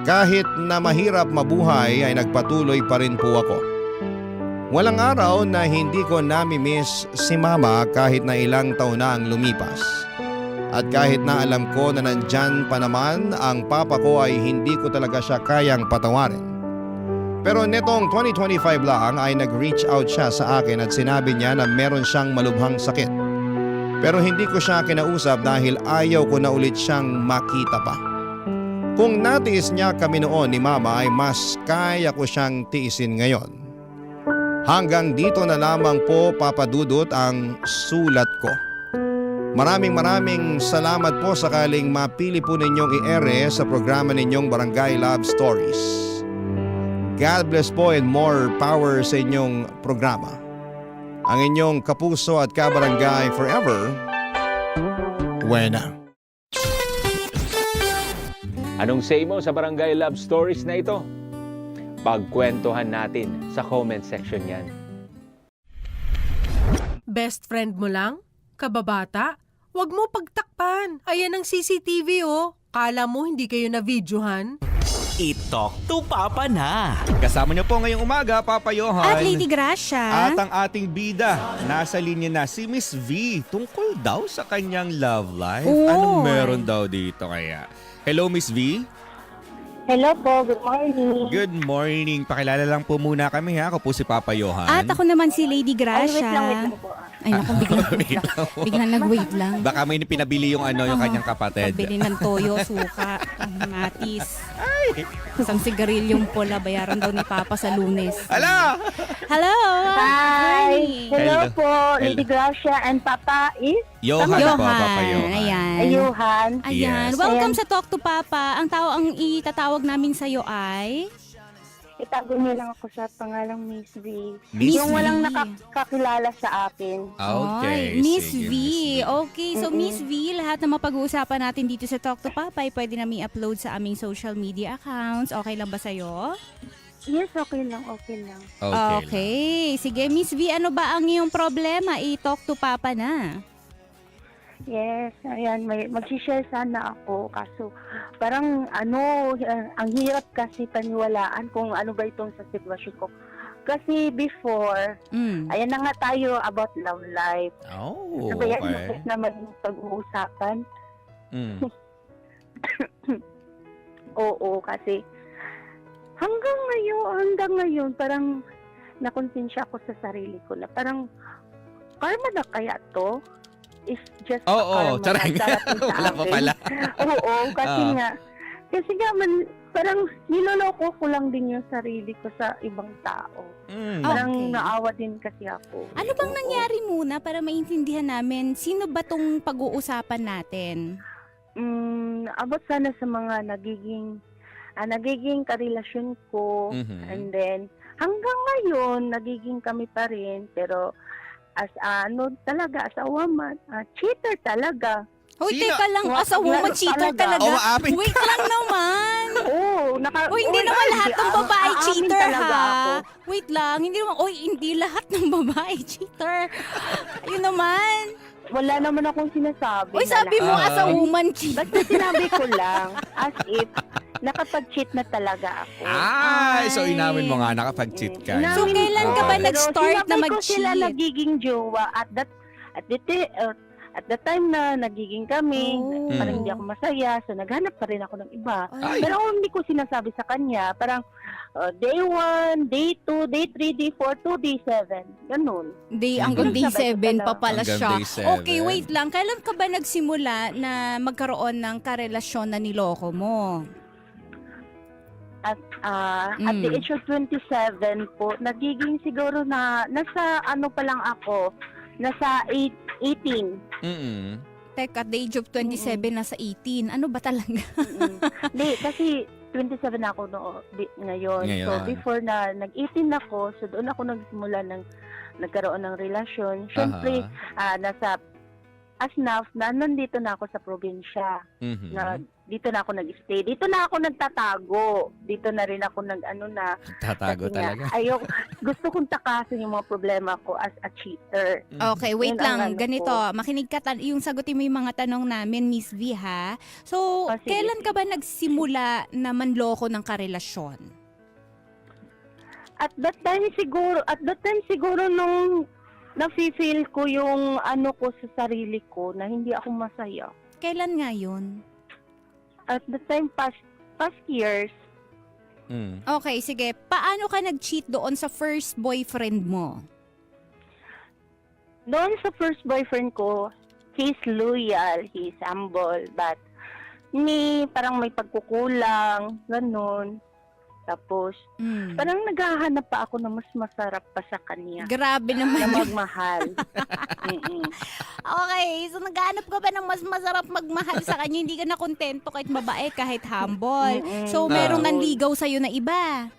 kahit na mahirap mabuhay ay nagpatuloy pa rin po ako. Walang araw na hindi ko nami-miss si mama kahit na ilang taon na ang lumipas. At kahit na alam ko na nandyan pa naman ang papa ko ay hindi ko talaga siya kayang patawarin. Pero netong 2025 lang ay nag-reach out siya sa akin at sinabi niya na meron siyang malubhang sakit. Pero hindi ko siya kinausap dahil ayaw ko na ulit siyang makita pa. Kung natiis niya kami noon ni mama ay mas kaya ko siyang tiisin ngayon. Hanggang dito na lamang po papadudot ang sulat ko. Maraming salamat po sakaling mapili po ninyong i-ere sa programa ninyong Barangay Love Stories. God bless po and more power sa inyong programa. Ang inyong kapuso at kabarangay forever, Wena. Anong say mo sa Barangay Love Stories na ito? Pagkwentuhan natin sa comment section yan. Best friend mo lang? Kababata? Huwag mo pagtakpan. Ayan ang CCTV oh. Kala mo hindi kayo na-videohan? I-talk to Papa na. Kasama niyo po ngayong umaga, Papa Johan. At Lady Gracia. At ang ating bida, nasa linya na si Miss V tungkol daw sa kanyang love life. Oo. Anong meron daw dito kaya? Hello, Miss V. Hello po, good morning. Good morning. Pakilala lang po muna kami ha. Ako po si Papa Johan. At ako naman si Lady Ay, wait Gracia. lang po. Ay naku, biglang nag-wait lang. Baka may pinabili yung yung kanyang kapatid. Pabili ng toyo, suka, matis. Isang sigarilyong pula, bayaran daw ni Papa sa Lunes. Ala! Hello! Hi! Hello. Hello po, Lady Gracia and Papa is? Johan po, Papa Johan. Ayan. Ayuhan. Ayan. Yes. Welcome Ayan. sa Talk to Papa. Ang tao ang itatawag namin sa'yo ay... Itago niyo lang ako sa pangalang Miss V. Miss Yung V. walang nakakilala sa akin. Okay. Ay, Miss sige, V. Miss V. Okay, so Miss V, lahat na mapag-uusapan natin dito sa Talk to Papa ay pwede namin i-upload sa aming social media accounts. Okay lang ba sa'yo? Yes, okay lang, okay lang. Okay. Sige, Miss V, ano ba ang iyong problema? I-Talk to Papa na. Yes, ayan, mag-share sana ako. Kaso, parang ang hirap kasi paniwalaan kung ano ba itong sa sitwasyon ko. Kasi before, ayan na nga tayo about love life. Oh, Sabayan okay. okay. naman yung pag-uusapan. Oo, kasi hanggang ngayon, parang nakonsensya ako sa sarili ko na parang karma na kaya to? Is just a karma charang. na darating sa Wala pa akin. pala. Oo, kasi nga parang niloloko ko lang din yung sarili ko sa ibang tao. Parang Okay. naawa din kasi ako. Ano bang Oo. nangyari muna para maintindihan namin sino ba tong pag-uusapan natin? Abot sana sa mga nagiging karelasyon ko. And then, hanggang ngayon, nagiging kami pa rin. Pero, as a woman, cheater talaga. Hoy, Sino? teka lang, as a woman, cheater Talaga. talaga. Maapit ka. Wait lang naman. Oo. Hoy, hindi naman lahat ng babae aamin cheater, talaga ha? ako. Wait lang, hindi lahat ng babae cheater. Ayun naman. Wala naman akong sinasabi. Uy, na sabi mo lahat. as a woman cheater. Basta sinabi ko lang, as if nakapag-cheat na talaga ako. So inamin mo nga nakapag-cheat ka. Inamin So, kailan ka ba ko. nag-start Pero na sinabi ko sila mag-cheat? nagiging jowa at the time na nagiging kami, Oh. parang hindi ako masaya, so naghanap pa rin ako ng iba. Ay. Pero hindi ko sinasabi sa kanya, parang day 1, day 2, day 3, day 4, 2, day 7. Ganun. Hanggang day Sabay 7 ko pa pala Hanggang siya. day 7. Okay, wait lang. Kailan ka ba nagsimula na magkaroon ng karelasyon na niloko mo? At the age of 27 po, nagiging siguro na nasa ano pa lang ako, nasa 18. Teka, at the age of 27, nasa 18. Ano ba talaga? Hindi, kasi 27 na ako ngayon. So, before na nag-18 ako, so doon ako nagsimula ng nagkaroon ng relasyon. Siyempre, nasa asnaf na nandito na ako sa probinsya. Na, dito na ako nag-stay. Dito na ako nagtatago. Dito na rin ako Tatago kasi nga, talaga. gusto kong takasin yung mga problema ko as a cheater. Okay, wait Yun ang lang. ano Ganito, ko. makinig ka, yung sagutin mo yung mga tanong namin, Miss V, ha? So, Sige, kailan ka ba nagsimula na manloko ng karelasyon? At that time siguro nung nafe-feel ko yung ano ko sa sarili ko na hindi ako masaya. Kailan nga yun? At the time past years, Okay, sige. Paano ka nag-cheat doon sa first boyfriend mo? doon sa first boyfriend ko, he's loyal, he's humble, but parang may pagkukulang, ganun. Tapos, parang naghahanap pa ako na mas masarap pa sa kanya. Grabe naman Na yun. magmahal. Okay, so naghahanap ka ba ng mas masarap magmahal sa kanya? Hindi ka na kontento kahit mabait, kahit humble. So, merong nanligaw sa'yo na iba.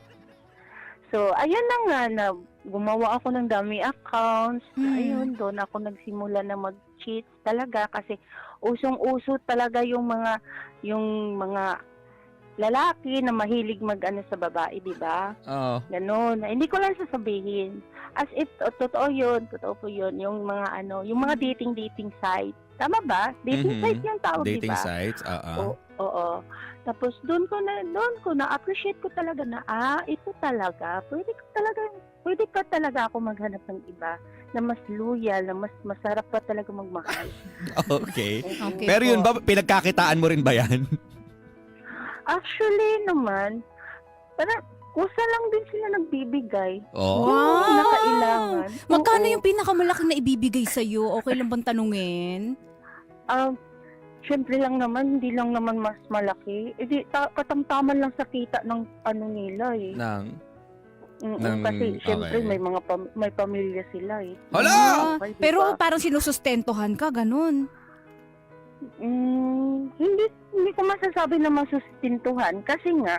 So, ayun na nga na gumawa ako ng dummy accounts. Ayun, doon ako nagsimula na mag-cheat talaga kasi usong-uso talaga yung mga lalaki na mahilig mag-ano sa babae, di ba? Oo. Ganon. Hindi ko lang sasabihin. As if, totoo po yun. Yung mga dating site. Tama ba? Dating site yung tawag, di Dating ba? sites, Oo. Tapos doon ko na-appreciate ko talaga na, ito talaga, pwede ka talaga ako maghanap ng iba na mas loyal, na mas masarap pa talaga magmahal. Okay. Okay Pero po. yun ba, pinagkakitaan mo rin ba yan? Actually naman, parang kusa lang din sila nagbibigay. Oo. Wow! Na kailangan. Magkano Oo. yung pinakamalaki na ibibigay sa'yo? Okay lang bang tanungin? Siyempre lang naman, hindi lang naman mas malaki. Katamtaman lang sa kita ng nila eh. Kasi siyempre okay. may pamilya sila eh. Hala! Okay, diba? Pero parang sinusustentuhan ka, ganun. Hindi ko masasabi na masustintuhan kasi nga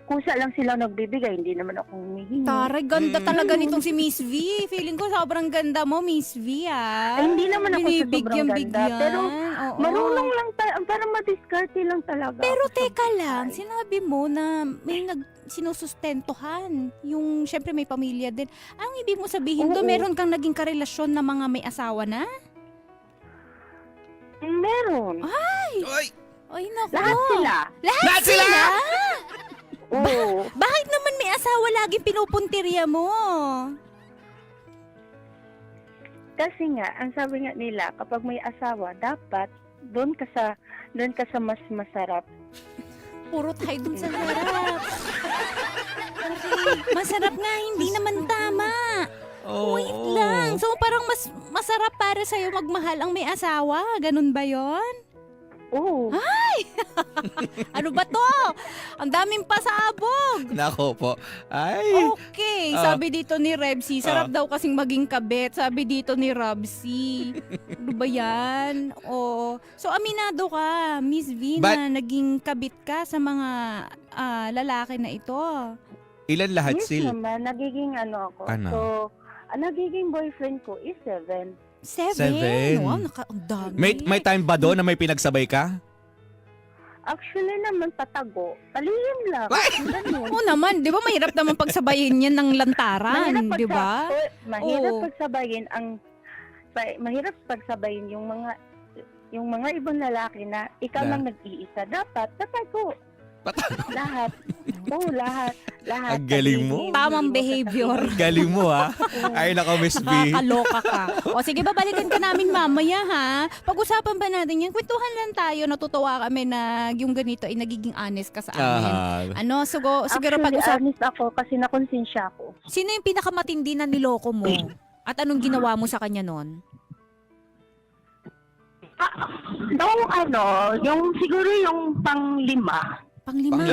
kusa lang sila nagbibigay, hindi naman ako humihingi. Taray, ganda talaga nitong si Miss V. Feeling ko sobrang ganda mo, Miss V, ah. Ay, hindi naman ako sa sobrang ganda, pero Oo. marunong lang para madiskarte lang talaga. Pero ako sa teka buhay. lang, sinabi mo na may sinusustentuhan. Yung, syempre may pamilya din. Ang ibig mo sabihin doon, Oo. meron kang naging karelasyon na mga may asawa na? Meron. Oy! Ay, naku. Lahat sila. Lahat sila? Oo. Bakit naman may asawa laging pinupuntirya mo? Kasi nga, ang sabi nga nila, kapag may asawa, dapat doon ka sa mas masarap. Puro tayo dun sa harap. Masarap nga, hindi naman tama. Wait lang. So parang mas masarap para sa'yo magmahal ang may asawa? Ganun ba yon? Oo. Ano ba to? Ang daming pasabog. Nako po. Ay. Okay, sabi dito ni Rebsy, sarap daw kasing maging kabet. Sabi dito ni Robsy. Ano ba yan? Oo. So aminado ka, Miss V, na naging kabit ka sa mga lalaki na ito. Ilan lahat Yes sila? naman, nagiging ako. Ano? So, ang nagiging boyfriend ko is 7. 7? Wow, ang dami. May time ba doon na may pinagsabay ka? Actually naman, patago. Palihim lang. Ganun. Oo naman, di ba mahirap naman pagsabayin yan ng lantaran, di ba? Mahirap Oo. pagsabayin mahirap pagsabayin yung mga ibang lalaki na ikaw lang nag-iisa. Dapat, patago. Lahat. Oo, lahat. Ang galing mo. Tamang behavior. Ang galing mo ha. Ay nako, Miss B. Nakakaloka ka. O sige, babalikan ka namin mamaya ha. Pag-usapan ba natin yan? Kwentuhan lang tayo. Natutuwa kami na yung ganito ay nagiging honest ka sa amin. Siguro Actually, pag-usapan. honest ako kasi nakonsensya ako. Sino yung pinakamatindi na niloko mo? At anong ginawa mo sa kanya nun? Yung siguro yung panglima. Panglima.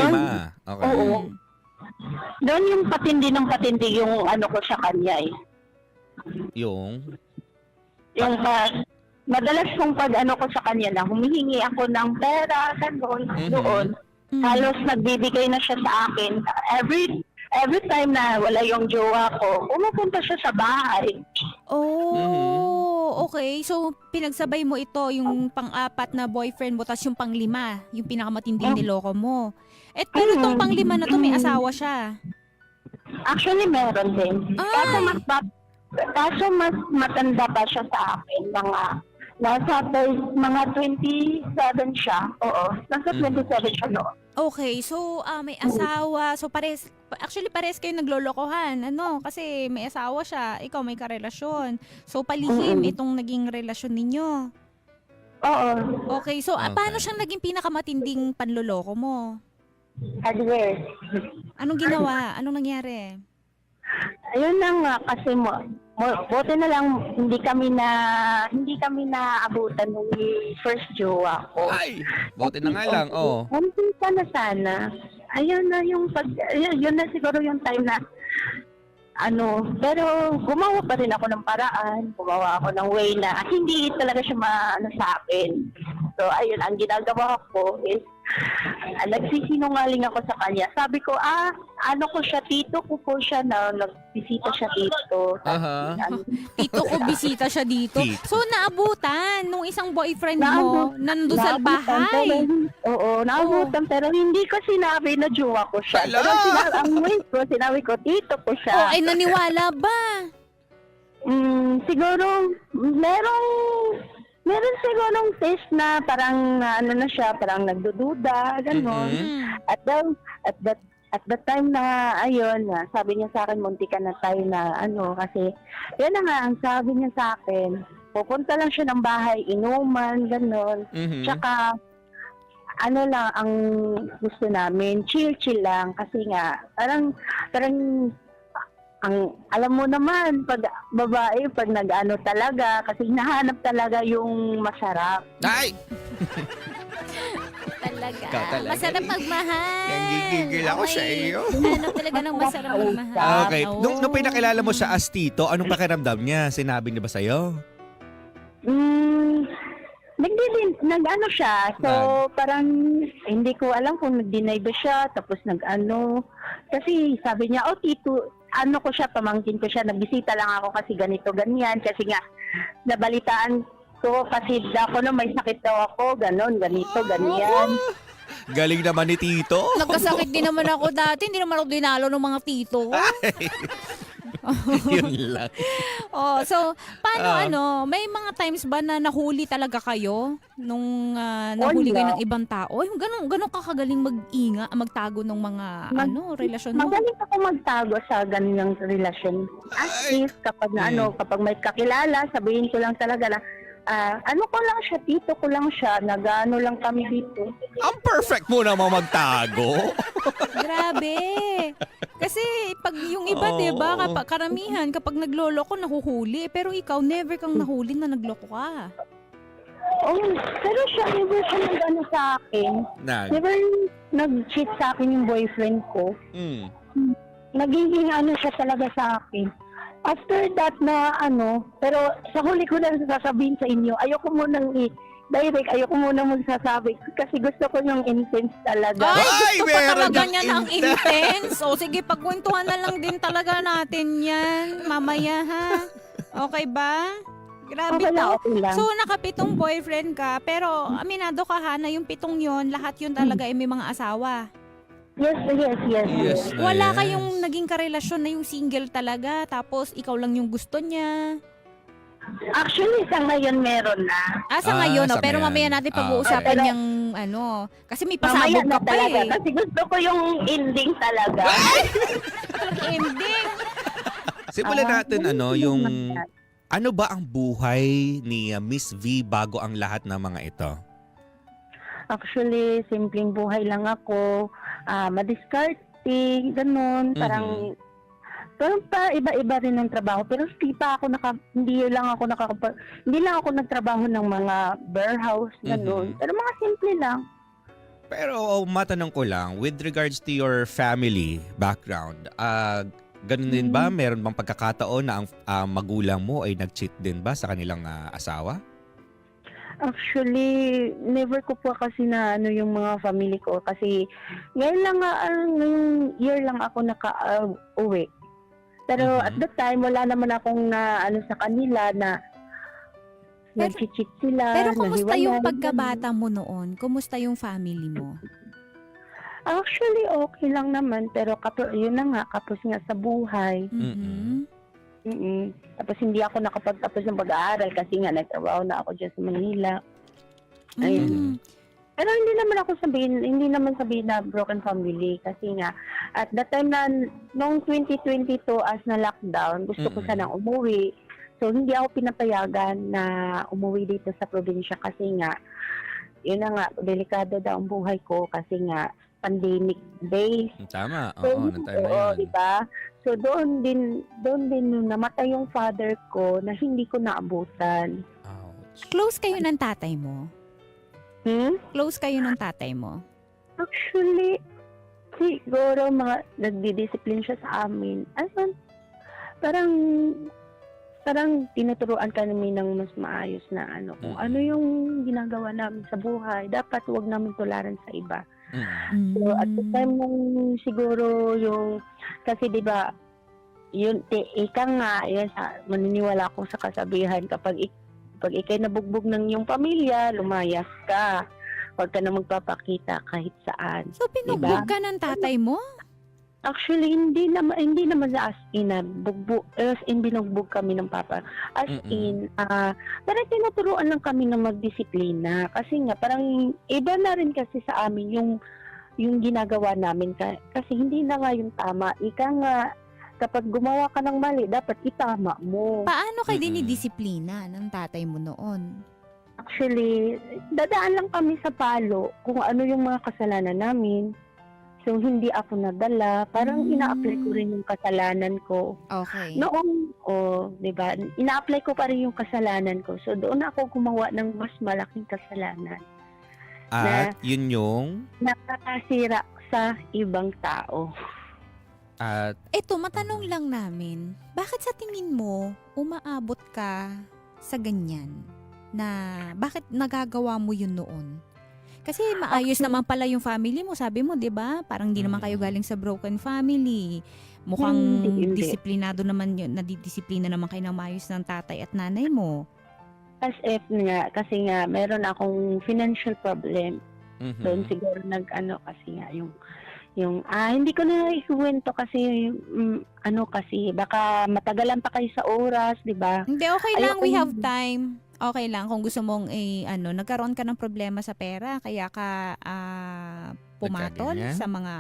Okay. Oo. Doon yung patindi yung ko sa kanya eh. Yung? Yung madalas kong pag ko sa kanya na humihingi ako ng pera, gano'n, doon. Halos nagbibigay na siya sa akin. Every time na wala yung jowa ko, pumupunta siya sa bahay. Okay. So, pinagsabay mo ito, yung pang-apat na boyfriend mo, tapos yung pang-lima, yung pinakamatinding niloko mo. Pero itong pang-lima na to, may asawa siya. Actually, meron din. Kaso mas matanda pa siya sa akin. Mga 27 siya. Oo. Nasa 27 siya noon. Okay, so may asawa. So pares kayo naglolokohan. Kasi may asawa siya, ikaw may karelasyon. So palihim itong naging relasyon ninyo. Oo. Okay, so paano siyang naging pinakamatinding panloloko mo? Adverse. Anong ginawa? Anong nangyari? Ayun na nga kasi buti na lang hindi kami na abutan ng first jowa ko. Ay, buti na nga lang. Hindi ka na sana. Ayun na yun na siguro yung time na pero gumawa pa rin ako ng paraan, gumawa ako ng way na hindi talaga siya sa akin. So ayun, ang ginagawa ko is nagsisinungaling ako sa kanya. Sabi ko, ko siya, tito ko po siya na nagbisita siya dito. Tito ko bisita siya dito. So naabutan nung isang boyfriend mo nandun sa bahay. Oo, naabutan pero hindi ko sinabi na jowa ko siya. Pero sinabi ko, tito ko siya. Ay naniwala ba? Siguro, meron sigurong test na parang parang nagdududa, gano'n. At that time na, sabi niya sa akin, munti ka na tayo na kasi, yan na nga, ang sabi niya sa akin, pupunta lang siya ng bahay, inuman, gano'n. Tsaka, lang ang gusto namin, chill lang, kasi nga, parang, alam mo naman, pag babae, pag nag-ano talaga, kasi hinahanap talaga yung masarap. Ay! Talaga. Talaga. Masarap magmahal. Nanggigigil ako sa iyo. Hanap talaga ng masarap magmahal. Okay. Nung pinakilala mo siya as tito, anong pakiramdam niya? Sinabi niya ba sa'yo? Nag-ano siya. So, parang hindi ko alam kung nag-deny ba siya. Tapos nag-ano. Kasi sabi niya, tito, ko siya, pamangkin ko siya. Nagbisita lang ako kasi ganito, ganyan. Kasi nga, nabalitaan ko kasi ako na may sakit daw ako. Ganon, ganito, ganyan. Galing naman ni tito. Nagkasakit din naman ako dati. Hindi naman ako dinalo ng mga tito. Yun lang. Oh, so paano Ah. may mga times ba na nahuli talaga kayo nung nahuli kayo Wala. ng ibang tao? Yung ganun ka kagaling magtago ng mga relasyon mo? Magaling ako magtago sa ganyang relasyon. At least kapag kapag may kakilala, sabihin ko lang talaga na ano ko lang siya, tito ko lang siya, nag-ano lang kami dito. Ang perfect mo naman magtago. Grabe. Kasi pag yung iba, Oo. 'di ba, karamihan kapag nagloloko nahuhuli, pero ikaw never kang nahuli na nagloko ka. Oh, pero siya, never siya nag-ano sa akin. Never nag-cheat sa akin yung boyfriend ko. Nagiging ano siya talaga sa akin. After that na pero sa huli ko na sasabihin sa inyo, ayoko munang direct, ayoko munang magsasabi kasi gusto ko yung intense talaga. Ay, gusto pa meron talaga yung niya ng intense. O sige, pagkwentuhan na lang din talaga natin yan mamaya, ha? Okay ba? Grabe Okay lang, to. okay lang. So, nakapitong boyfriend ka, pero aminado ka ha na yung pitong yon, lahat yun talaga ay may mga asawa. Yes. Yes na Wala yes. kayong naging karelasyon na yung single talaga, tapos ikaw lang yung gusto niya. Actually, sa ngayon meron na. Sa ngayon, sa pero ngayon. mamaya natin Ah, pag-uusapan okay. yung kasi may Mamaya pasabog na ka pa talaga. eh. Kasi gusto ko yung ending talaga. Ending. Simulan natin yung naman. ano ba ang buhay ni Miss V bago ang lahat ng mga ito? Actually, simpleng buhay lang ako. Madiskarte, ganun. Parang pa iba-iba rin ng trabaho. Pero hindi lang ako nagtrabaho ng mga warehouse, ganun. Pero mga simple lang. Pero matanong ko lang, with regards to your family background, ganun din ba? Meron bang pagkakataon na ang magulang mo ay nag-cheat din ba sa kanilang asawa? Actually, never ko po kasi na yung mga family ko. Kasi ngayong year lang ako naka-uwi. Pero at that time, wala naman akong sa kanila na nag-cheat sila. Pero kumusta yung nahiwalay. pagkabata mo noon? Kumusta yung family mo? Actually, okay lang naman. Pero yun na nga, kapos nga sa buhay. Tapos hindi ako nakapagtapos ng pag-aaral kasi nga nagtrabaho na ako dyan sa Manila. Ayun. Pero hindi naman sabihin na broken family kasi nga at that time na noong 2022 as na lockdown, gusto ko sanang umuwi. So hindi ako pinapayagan na umuwi dito sa probinsya kasi nga yun na nga, delikado daw ang buhay ko kasi nga pandemic days. Tama, oo, ng time na yun. Diba? So doon din nung namatay yung father ko na hindi ko naabutan. Ouch. Close kayo ng tatay mo? Close kayo ng tatay mo? Actually, siguro nagdidisiplin siya sa amin. Parang tinuturuan kami ng mas maayos na kung ano yung ginagawa namin sa buhay. Dapat huwag namin tularan sa iba. So at the time nung siguro kasi 'di ba yun ika nga maniniwala ako sa kasabihan kapag ikay nabugbog ng iyong pamilya, lumayas ka. Huwag ka na magpapakita kahit saan. So pinugbog ka ng tatay mo? Actually, hindi naman sa as in binugbog kami ng papa. As in, parang tinuturuan lang kami na magdisiplina. Kasi nga, parang iba na rin kasi sa amin yung ginagawa namin. Kasi hindi na nga yung tama. Ika nga, kapag gumawa ka ng mali, dapat itama mo. Paano kayo dinidisiplina ng tatay mo noon? Actually, dadaan lang kami sa palo kung ano yung mga kasalanan namin. So, hindi ako nadala. Parang ina-apply ko rin yung kasalanan ko. Okay. Noong, di ba, ina-apply ko pa rin yung kasalanan ko. So, doon ako gumawa ng mas malaking kasalanan. At yun yung? Nakakasira sa ibang tao. At Eto, matanong lang namin, bakit sa tingin mo umaabot ka sa ganyan? Na bakit nagagawa mo yun noon? Kasi maayos naman pala yung family mo. Sabi mo, di ba? Parang di naman kayo galing sa broken family. Mukhang Hindi. disiplinado naman yun. Nadidisiplina naman kayo ng maayos ng tatay at nanay mo. As if nga, kasi nga, meron akong financial problem. Doon siguro kasi nga, Hindi ko na ikuwento kasi, kasi baka matagalan pa kayo sa oras, di ba? Hindi, okay lang. Ayoko We have yun. time. Okay lang kung gusto mong nagkaroon ka ng problema sa pera kaya ka pumatol Nagkaganyan? sa mga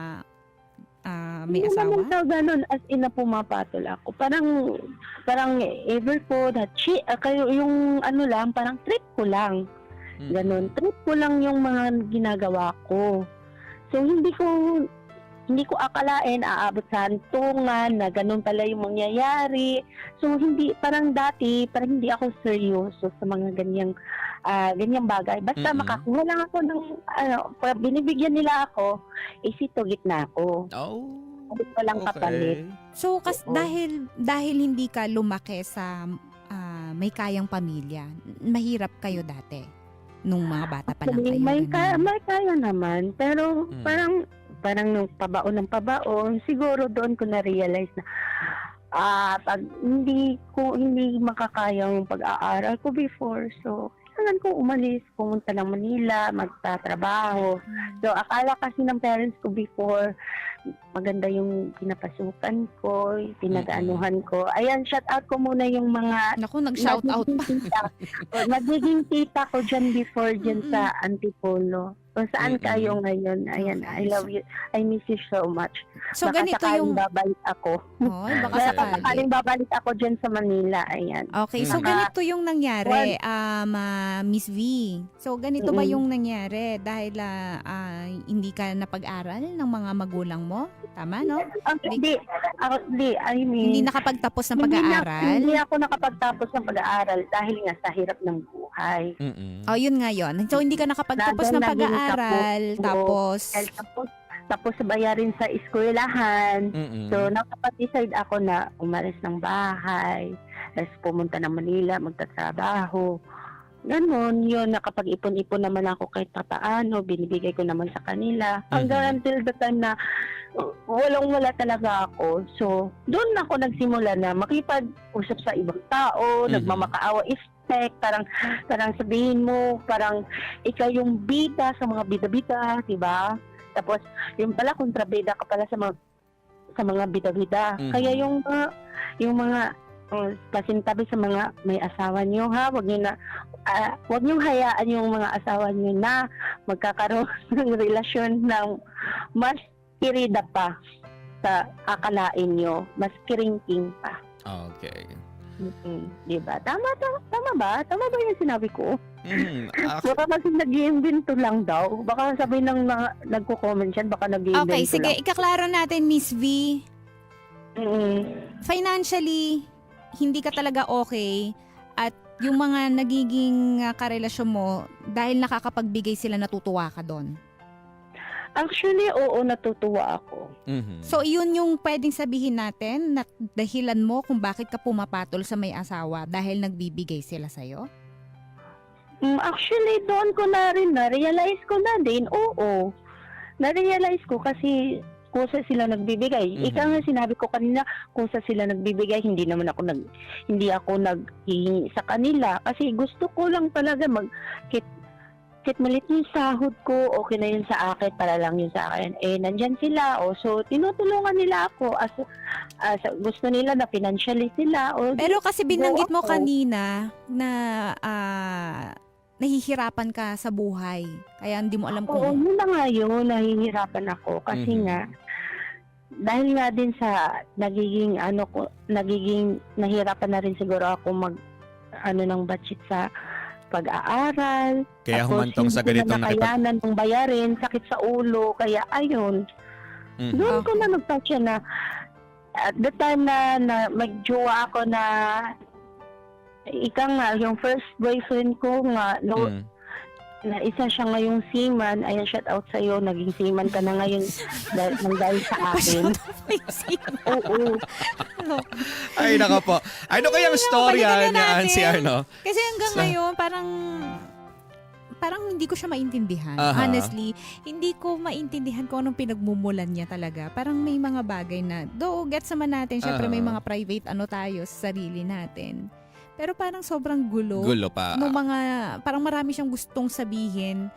may Hindi asawa. naman sa ganun, as in na pumapatol ako. Parang ever po na kayo yung lang, parang trip ko lang. Ganun. Trip ko lang yung mga ginagawa ko. So, hindi ko akalain aabot sa hantungan na ganun pala yung mangyayari. So, parang dati, parang hindi ako seryoso sa mga ganyang bagay. Basta makakuha lang ako ng, binibigyan nila ako, isitugit na ako. Oh. Hindi ko lang kapalit. So, Oo. dahil hindi ka lumaki sa may kayang pamilya, mahirap kayo dati. Nung mga bata pa lang kayo. May ganun. kaya naman. Pero parang nung pabaon, siguro doon ko na-realize na pag hindi makakaya yung pag-aaral ko before. So, kailangan ko umalis, pumunta ng Manila, magtatrabaho. So, akala kasi ng parents ko before, maganda yung pinapasukan ko, pinag-anuhan ko. Ayan, shout out ko muna yung mga Naku, nag-shout out pa. nagiging tita ko dyan before dyan sa Antipolo. Kung saan kayo ngayon. Ayan, I love you. I miss you so much. So, Baka ganito sakaling yung... babalik ako. Oy, baka Baka sakali. sakaling babalik ako dyan sa Manila. Ayan. Okay, so ganito yung nangyari, Miss V. So ganito ba yung nangyari dahil hindi ka napag-aral ng mga magulang mo? Tama, no? Hindi. I mean, Hindi nakapagtapos ng pag-aaral? Hindi ako nakapagtapos ng pag-aaral dahil nga sa hirap ng buhay. Oh, yun nga yun. So hindi ka nakapagtapos ng Naging pag-aaral, tapos tapos bayarin sa eskwelahan. So, nakapag-decide ako na umalis ng bahay, tapos pumunta ng Manila, magtatrabaho. Ganon, yun, nakapag-ipon-ipon naman ako kahit papaano, binibigay ko naman sa kanila. Hanggang until the time na walang-wala talaga ako. So, doon ako nagsimula na makipag-usap sa ibang tao, nagmamakaawa effect, parang sabihin mo, parang ikaw yung bida sa mga bida-bida, diba? Tapos, yung pala, kontrabida ka pala sa mga bida-bida. Kaya yung mga pasintabi sa mga may asawa nyo, ha? Huwag nyo hayaan yung mga asawa nyo na magkakaroon ng relasyon ng mas kirida pa sa akalain nyo. Mas kiringking pa. Okay. Diba? Tama ba? Tama ba yung sinabi ko? Baka kasi nag-iimbento lang daw. Baka sabihin ng mga nagko-comment yan, baka nag-iimbento Okay, sige, lang. ikaklaro natin, Miss V. Financially, hindi ka talaga okay at yung mga nagiging karelasyon mo, dahil nakakapagbigay sila, natutuwa ka doon. Actually, oo, natutuwa ako. So, yun yung pwedeng sabihin natin na dahilan mo kung bakit ka pumapatol sa may asawa dahil nagbibigay sila sa'yo? Actually, doon ko na rin na-realize ko na din, oo. Na-realize ko kasi kusa sila nagbibigay. Ika nga sinabi ko kanina, kusa sila nagbibigay, hindi ako naghihingi sa kanila. Kasi gusto ko lang talaga kahit malit yung sahod ko, okay na yun sa akin, para lang yun sa akin. Nandyan sila, so tinutulungan nila ako as gusto nila na financially sila. Pero kasi binanggit mo kanina na nahihirapan ka sa buhay. Kaya hindi mo alam kung... Oo, yun na nga yun, nahihirapan ako. Kasi nga, dahil nga din sa nagiging nahirapan na rin siguro ako ng budget sa pag-aaral. Kaya Tapos, humantong sa ganitong hindi ko na nakayanan ng bayarin, sakit sa ulo, kaya ayun. Doon ko na nagtatya na at the time na magjowa ako na yung first boyfriend ko nga, na isa siya ngayong seaman, ayan, shout out sa'yo, naging seaman ka na ngayon dahil sa akin. Oo. Ay, naka po. Ano kayang storya balikan na niya, natin. si Arno? Kasi hanggang ngayon, parang hindi ko siya maintindihan. Honestly, hindi ko maintindihan kung anong pinagmumulan niya talaga. Parang may mga bagay na, gets naman natin, syempre may mga private tayo sa sarili natin. Pero parang sobrang gulo. Gulo pa. Parang marami siyang gustong sabihin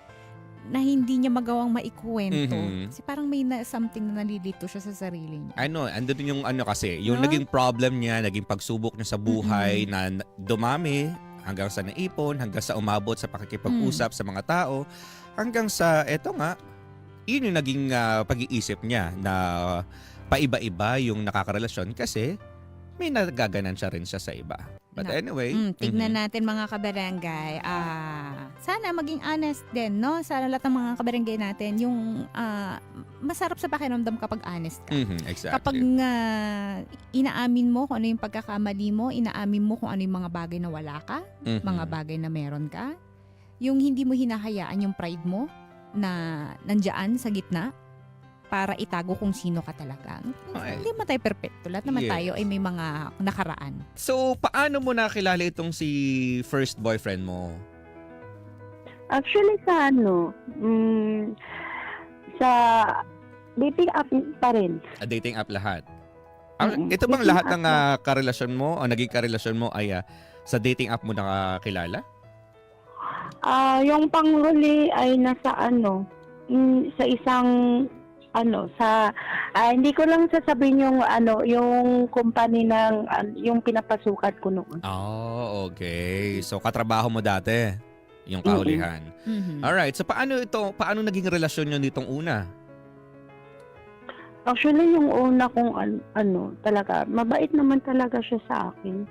na hindi niya magawang maikuwento. Mhm. Kasi parang may something na nalilito siya sa sarili niya. Andun yung kasi, yung No? naging problem niya, naging pagsubok niya sa buhay na dumami hanggang sa naipon, hanggang sa umabot sa pakikipag-usap sa mga tao, hanggang sa, eto nga, yun yung naging pag-iisip niya na paiba-iba yung nakakarelasyon kasi may nagaganan siya rin siya sa iba. But anyway. Tignan natin mga kabarangay. Sana maging honest din, no? Sa lahat ng mga kabarangay natin, yung masarap sa pakiramdam kapag honest ka. Exactly. Kapag inaamin mo kung ano yung pagkakamali mo, inaamin mo kung ano yung mga bagay na wala ka, mga bagay na meron ka, yung hindi mo hinahayaan yung pride mo na nandiyan sa gitna para itago kung sino ka talaga. Hindi naman tayo perfecto. Lahat naman tayo ay may mga nakaraan. So, paano mo nakilala itong si first boyfriend mo? Actually sa sa dating app pa rin. Dating app lahat. Ito bang lahat ng karelasyon mo o naging karelasyon mo ay sa dating app mo nakakilala? Yung panghuli ay nasa sa isang hindi ko lang sasabihin yung company ng yung pinapasukat ko noon. Oh, okay. So katrabaho mo dati yung kahulihan. Alright, so paano naging relasyon niyo nitong una? Actually, yung una kong talaga, mabait naman talaga siya sa akin.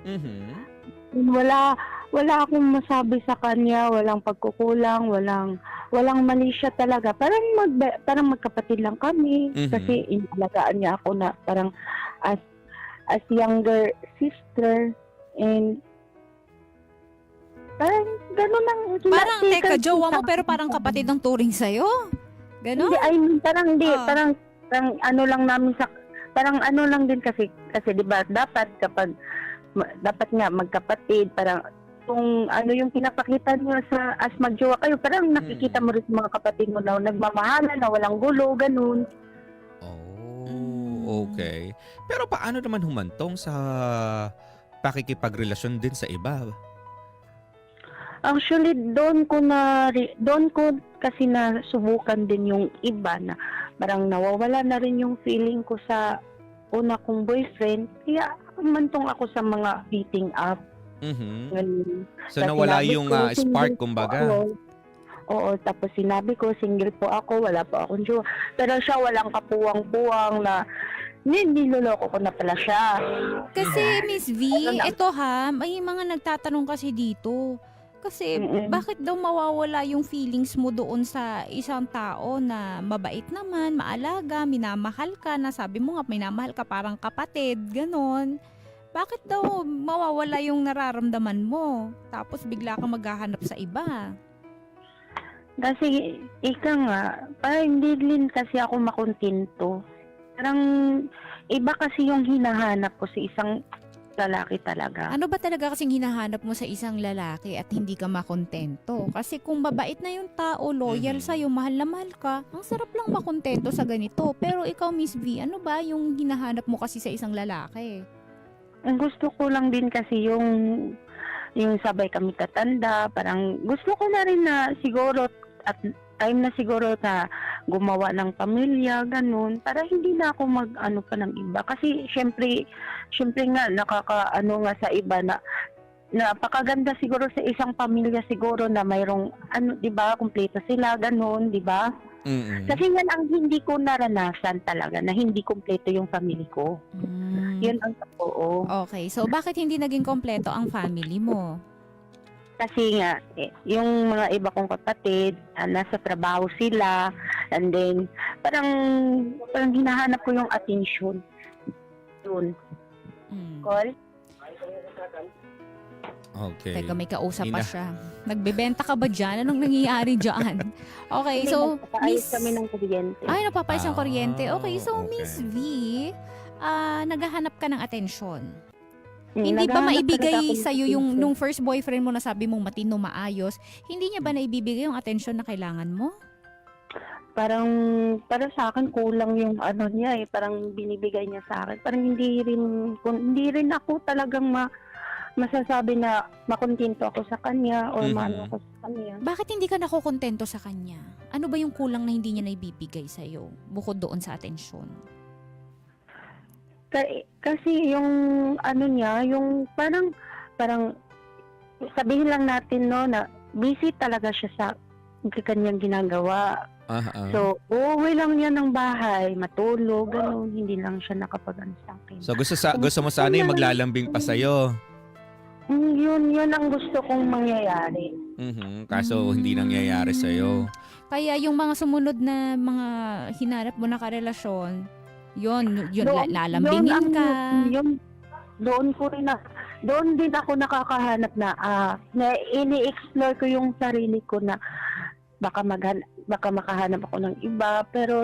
Wala akong masabi sa kanya, walang pagkukulang, walang mali siya talaga. Parang magkapatid lang kami kasi inalagaan niya ako na parang as younger sister, and parang gano'n ang Parang teka, jowa mo pero parang kapatid ng turing sa'yo. Gano'n? Hindi, parang lang namin parang lang din kasi 'di ba dapat nga magkapatid, parang kung yung pinapakita niyo sa as magjowa kayo, parang nakikita mo rin sa mga kapatid mo na nagmamahalan, na walang gulo, ganun. Oh, okay. Pero paano naman humantong sa pakikipagrelasyon din sa iba? Actually, doon ko kasi nasubukan din yung iba na parang nawawala na rin yung feeling ko sa una kong boyfriend. Kaya humantong ako sa mga dating app. So nawala yung spark, kumbaga. Oo, tapos sinabi ko, single po ako, wala po akong jowa. Pero siya walang kapuwang-puwang na niloloko ko na pala siya. Kasi Miss V, ito may mga nagtatanong kasi dito. Kasi bakit daw mawawala yung feelings mo doon sa isang tao na mabait naman, maalaga, minamahal ka, na sabi mo nga minamahal ka parang kapatid, ganon. Bakit daw mawawala yung nararamdaman mo tapos bigla kang maghahanap sa iba? Kasi parang hindi din kasi ako makontento. Parang iba kasi yung hinahanap ko sa isang lalaki talaga. Ano ba talaga kasing hinahanap mo sa isang lalaki at hindi ka makontento? Kasi kung mabait na yung tao, loyal sa'yo, mahal na mahal ka, ang sarap lang makontento sa ganito. Pero ikaw, Miss V, ano ba yung hinahanap mo kasi sa isang lalaki? Ang gusto ko lang din kasi yung sabay kami tatanda, parang gusto ko na rin na siguro at time na siguro na gumawa ng pamilya, ganun, para hindi na ako mag-ano pa ng iba. Kasi syempre nga nakakaano nga sa iba na napakaganda siguro sa isang pamilya siguro na mayroong 'di ba, kumpleto sila, ganun, 'di ba? Kasi yan ang hindi ko naranasan talaga, na hindi kumpleto yung family ko. Yun ang totoo. Okay, so bakit hindi naging kompleto ang family mo? Kasi nga, yung mga iba kong kapatid, nasa trabaho sila, and then, parang hinahanap ko yung attention. Yun. Call? Okay. Teka, may kausap pa siya. Nagbebenta ka ba dyan? Anong nangyayari dyan? Okay, so, Miss... kami ng kuryente. Ay, napapayos ng kuryente. Okay, so, okay. Miss V, naghahanap ka ng atensyon. Hindi ba maibigay sa'yo yung nung first boyfriend mo na sabi mong matino, maayos, hindi niya ba naibibigay yung atensyon na kailangan mo? Parang, para sa akin, kulang yung niya parang binibigay niya sa akin. Parang hindi rin ako talagang masasabi na makontento ako sa kanya or maano ako sa kanya. Bakit hindi ka nakokontento sa kanya? Ano ba yung kulang na hindi niya naibibigay sa'yo bukod doon sa atensyon? Kasi yung ano niya, yung parang sabihin lang natin no na busy talaga siya sa kanyang ginagawa. So, uuwi lang niya ng bahay, matulog, gano'n, hindi lang siya nakapag-ano sa akin. So gusto mo sana yung maglalambing pa sa'yo? Yun ang gusto kong mangyayari. Kaso hindi nangyayari sa'yo. Kaya yung mga sumunod na mga hinarap mo na karelasyon, yun lalambingin ka. Doon din ako nakakahanap na ini-explore ko yung sarili ko na baka makahanap ako ng iba, pero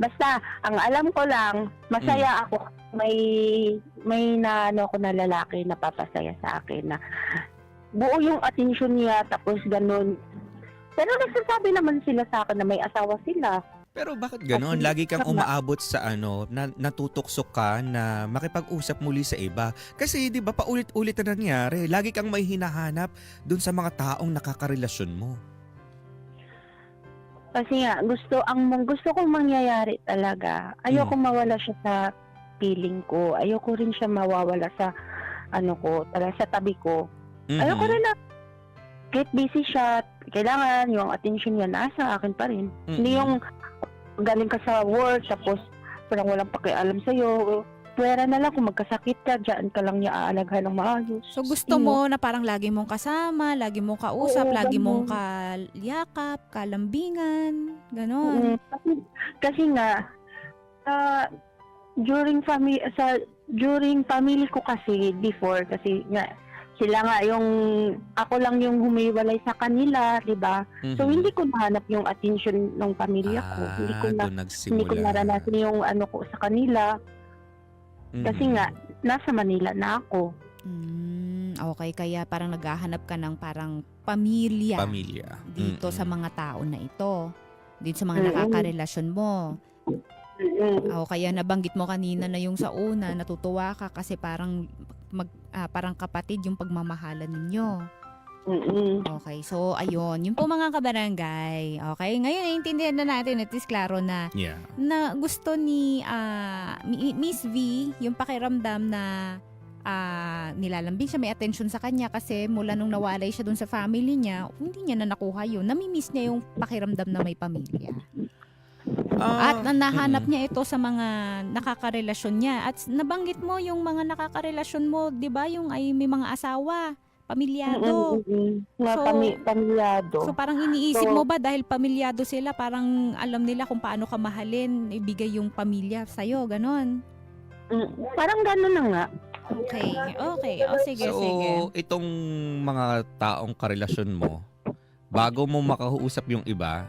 basta ang alam ko lang masaya ako, may naano ako na lalaki na papasaya sa akin na buo yung attention niya, tapos ganun. Pero nagsasabi naman sila sa akin na may asawa sila. Pero bakit gano'n? Lagi kang umaabot sa natutuksok ka na makipag-usap muli sa iba. Kasi di ba paulit-ulit na nangyari, lagi kang may hinahanap dun sa mga taong nakakarelasyon mo. Kasi nga, gusto kong mangyayari talaga. Ayoko mawala siya sa feeling ko. Ayoko rin siya mawawala sa sa tabi ko. Ayoko rin na kahit busy siya, kailangan yung attention niya nasa akin pa rin. Hindi yung galing ka sa work, tapos parang walang pakialam sa'yo. Pwera na lang kung magkasakit ka, dyan ka lang niya aalaghan ng maayos. So gusto mo na parang lagi mong kasama, lagi mong kausap, lagi mong kalyakap, kalambingan, gano'n. Kasi nga, during family ko kasi before, kasi nga, sila nga ako lang yung humiwalay sa kanila, di ba? So hindi ko nahanap yung attention ng pamilya ko. Hindi ko naranasan yung ko sa kanila. Kasi nga, nasa Manila na ako. Okay, kaya parang naghahanap ka ng parang pamilya. Dito sa mga tao na ito. Dito sa mga nakakarelasyon mo. Kaya nabanggit mo kanina na yung sa una, natutuwa ka kasi parang kapatid yung pagmamahalan ninyo. Okay, so ayun, yung po mga kabarangay. Okay, ngayon naiintindihan na natin at least klaro na na gusto ni Miss V yung pakiramdam na nilalambing siya, may attention sa kanya kasi mula nung nawalay siya dun sa family niya, hindi niya na nakuha yun. Namimiss niya yung pakiramdam na may pamilya. At nahanap niya ito sa mga nakakarelasyon niya. At nabanggit mo yung mga nakakarelasyon mo, 'di ba? Yung ay may mga asawa, pamilyado. Pamilyado. So parang iniisip mo ba dahil pamilyado sila, parang alam nila kung paano ka mahalin, ibigay yung pamilya sa'yo, ganon? Parang ganon na nga. Okay. O sige. So, itong mga taong karelasyon mo, bago mo makausap yung iba,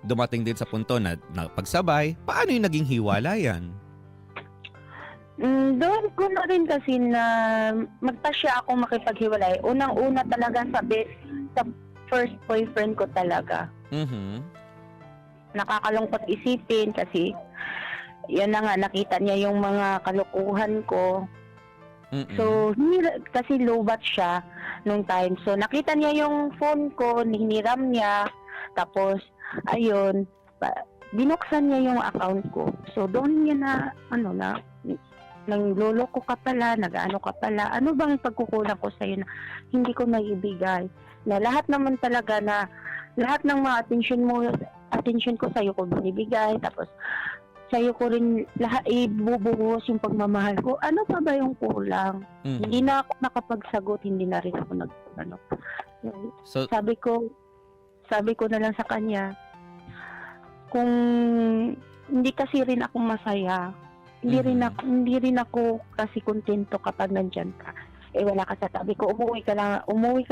dumating din sa punto na pagsabay, paano yung naging hiwalayan? Doon ko na rin kasi na magpasya ako makipaghiwalay. Unang-una talaga sa first boyfriend ko talaga. Nakakalungkot isipin kasi yan na nga, nakita niya yung mga kalukuhan ko. So, kasi lowbat siya nung time. So, nakita niya yung phone ko, hiniram niya. Tapos, ayun, binuksan niya yung account ko. So, doon niya na, nangloloko ka pala, nag-ano ka pala. Ano bang pagkukulang ko sa'yo na hindi ko naibigay? Na lahat naman talaga na, lahat ng mga attention ko sa'yo ko binibigay. Tapos, sa'yo ko rin lahat ibubuhos yung pagmamahal ko. Ano pa ba yung kulang? Hindi na ako nakapagsagot, hindi na rin ako So, sabi ko na lang sa kanya, kung hindi kasi rin ako masaya, hindi rin ako kasi kontento kapag nandyan ka. Wala ka sa tabi ko, umuwi ka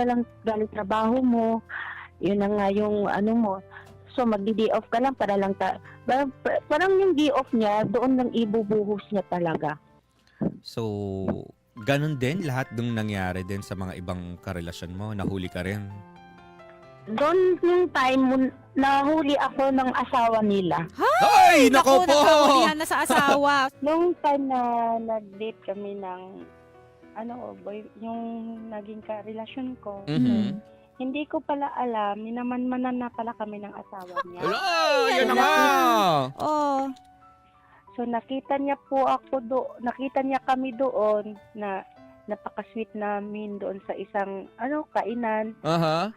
lang galing trabaho mo, yun na nga yung mo. So magdi-day off ka lang para lang parang yung day off niya, doon lang ibubuhos niya talaga. So, ganun din lahat ng nangyari din sa mga ibang karelasyon mo, nahuli ka rin? Doon yung time, nahuli ako ng asawa nila. Ay, nako po! nagkahulihan na sa asawa. Nung time na nag-date kami ng, yung naging karelasyon ko, Mhm. hindi ko pala alam, minamanmanan na pala kami ng asawa niya. Ala, yan na nga! Oh. So nakita niya kami doon na napaka-sweet namin doon sa isang kainan. Aha.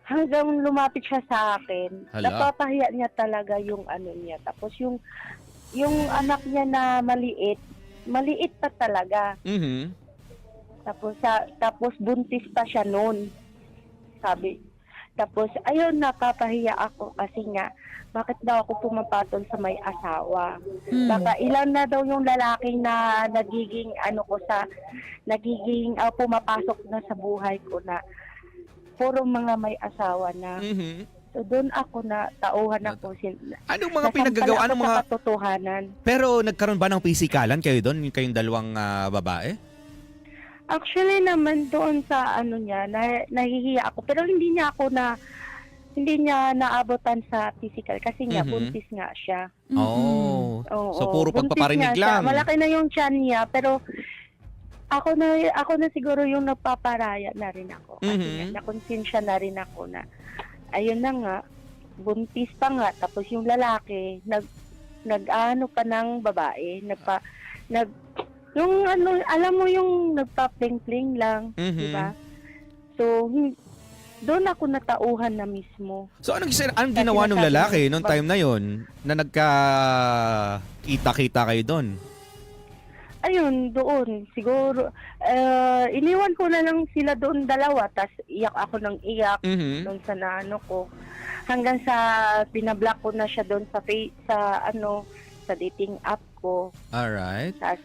Hanggang lumapit siya sa akin. Hala. Napapahiya niya talaga yung niya. Tapos yung anak niya na maliit pa talaga. Mhm. Tapos buntis pa siya noon. Sabi. Tapos ayun, napapahiya ako kasi nga bakit daw ako pumapatol sa may asawa? Baka ilan na daw yung lalaki na pumapasok na sa buhay ko na puro mga may asawa na. Mhm. So doon ako na tauhan ako Anong mga pinagagawa? Anong mga... sa katotohanan. Pero nagkaroon ba ng pisikalan kayo doon? Kayong dalawang babae? Actually naman doon sa niya, nahihiya ako. Pero hindi niya naabotan sa physical kasi nga buntis nga siya. Oh. Oo, So puro buntis pagpaparinig nga siya. lang. Malaki na yung tiyan niya pero ako na siguro yung nagpaparaya na rin ako. Kasi nga, nakonsensya na rin ako na ayun na nga, buntis pa nga tapos yung lalaki nag-ano pa ng babae, yung alam mo yung nagpa-pling-pling lang, di ba? So doon ako natauhan na mismo. So anong ginawa ng lalaki noong time na yon na nagka-kita-kita kayo doon? Ayun, doon. Siguro, iniwan ko na lang sila doon dalawa. Tapos iyak ako ng iyak doon sa ko. Hanggang sa pinablock ko na siya doon sa dating app ko. Alright. Tapos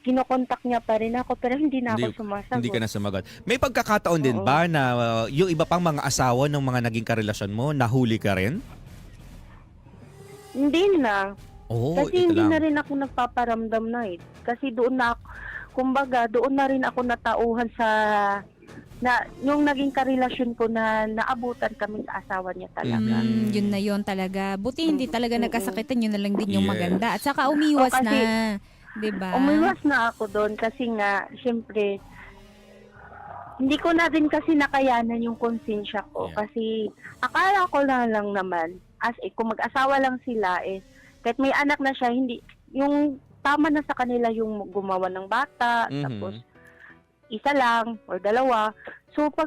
kinokontak niya pa rin ako pero hindi na ako sumasagot. Hindi ka na sumagot. May pagkakataon din ba na yung iba pang mga asawa ng mga naging karelasyon mo, nahuli ka rin? Hindi na. Oh, Kasi ito hindi lang. na rin ako nagpaparamdam na Kasi doon na rin ako natauhan yung naging karelasyon ko na naabutan kami sa asawa niya talaga. Yun na yun talaga. Buti hindi talaga nagkasakitan, yun na lang din yung Yes. maganda. At saka umiwas kasi, na. Diba? Umiwas na ako doon kasi nga, syempre, hindi ko na din kasi nakayanan yung konsensya ko. Yeah. Kasi akala ko lang naman, kung mag-asawa lang sila, kahit may anak na siya, hindi, yung tama na sa kanila yung gumawa ng bata, tapos isa lang or dalawa. So pag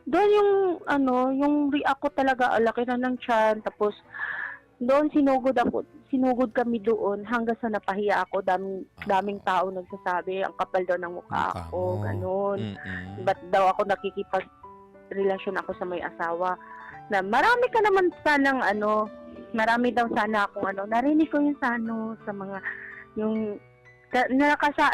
doon yung react ko talaga, laki na ng tiyan, tapos doon sinugod kami doon hanggang sa napahiya ako, daming tao nagsasabi, ang kapal daw ng mukha ako, ganun. Ba't daw ako nakikipag-relasyon ako sa may asawa? Na marami ka naman sanang marami daw sana akong narinig ko yung sa mga, yung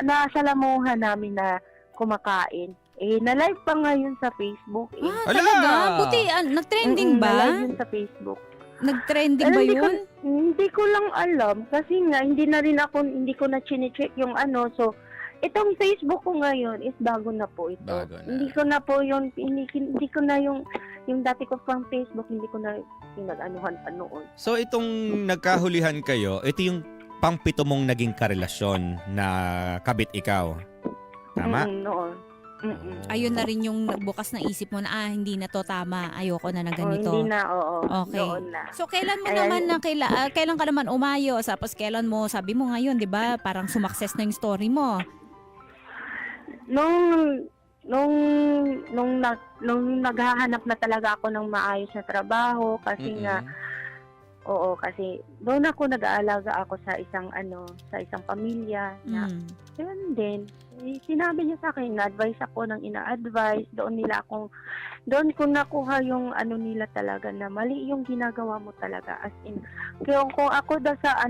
nasalamuhan namin na kumakain. Na-live pa ngayon sa Facebook. Talaga? Buti, nag-trending ba? Na-live yun sa Facebook. Nag-trending ba yun? Hindi ko lang alam kasi nga hindi ko na chine-check yung So itong Facebook ko ngayon is bago na po ito. Bago na. Hindi ko na po hindi ko na yung dati ko pang Facebook, hindi ko na pinag-anuhan pa noon. So itong nagkahulihan kayo, ito yung pang-pito mong naging karelasyon na kabit ikaw. Tama? Noon. Ayun na rin yung nagbukas ng isip mo na hindi na to tama, ayoko na ng ganito. Hindi na, oo. Okay. Noon na. So kailan mo naman kailan ka naman umayos, tapos kailan mo, sabi mo ngayon, 'di ba, parang sumakses na yung story mo. Nung naghahanap na talaga ako ng maayos na trabaho kasi nga kasi doon ako nag-aalaga ako sa isang pamilya na yun din. Sinabi niya sa akin, na-advise ako ng ina-advise, doon ko nakuha yung nila talaga na mali yung ginagawa mo talaga, as in kung ako daw sa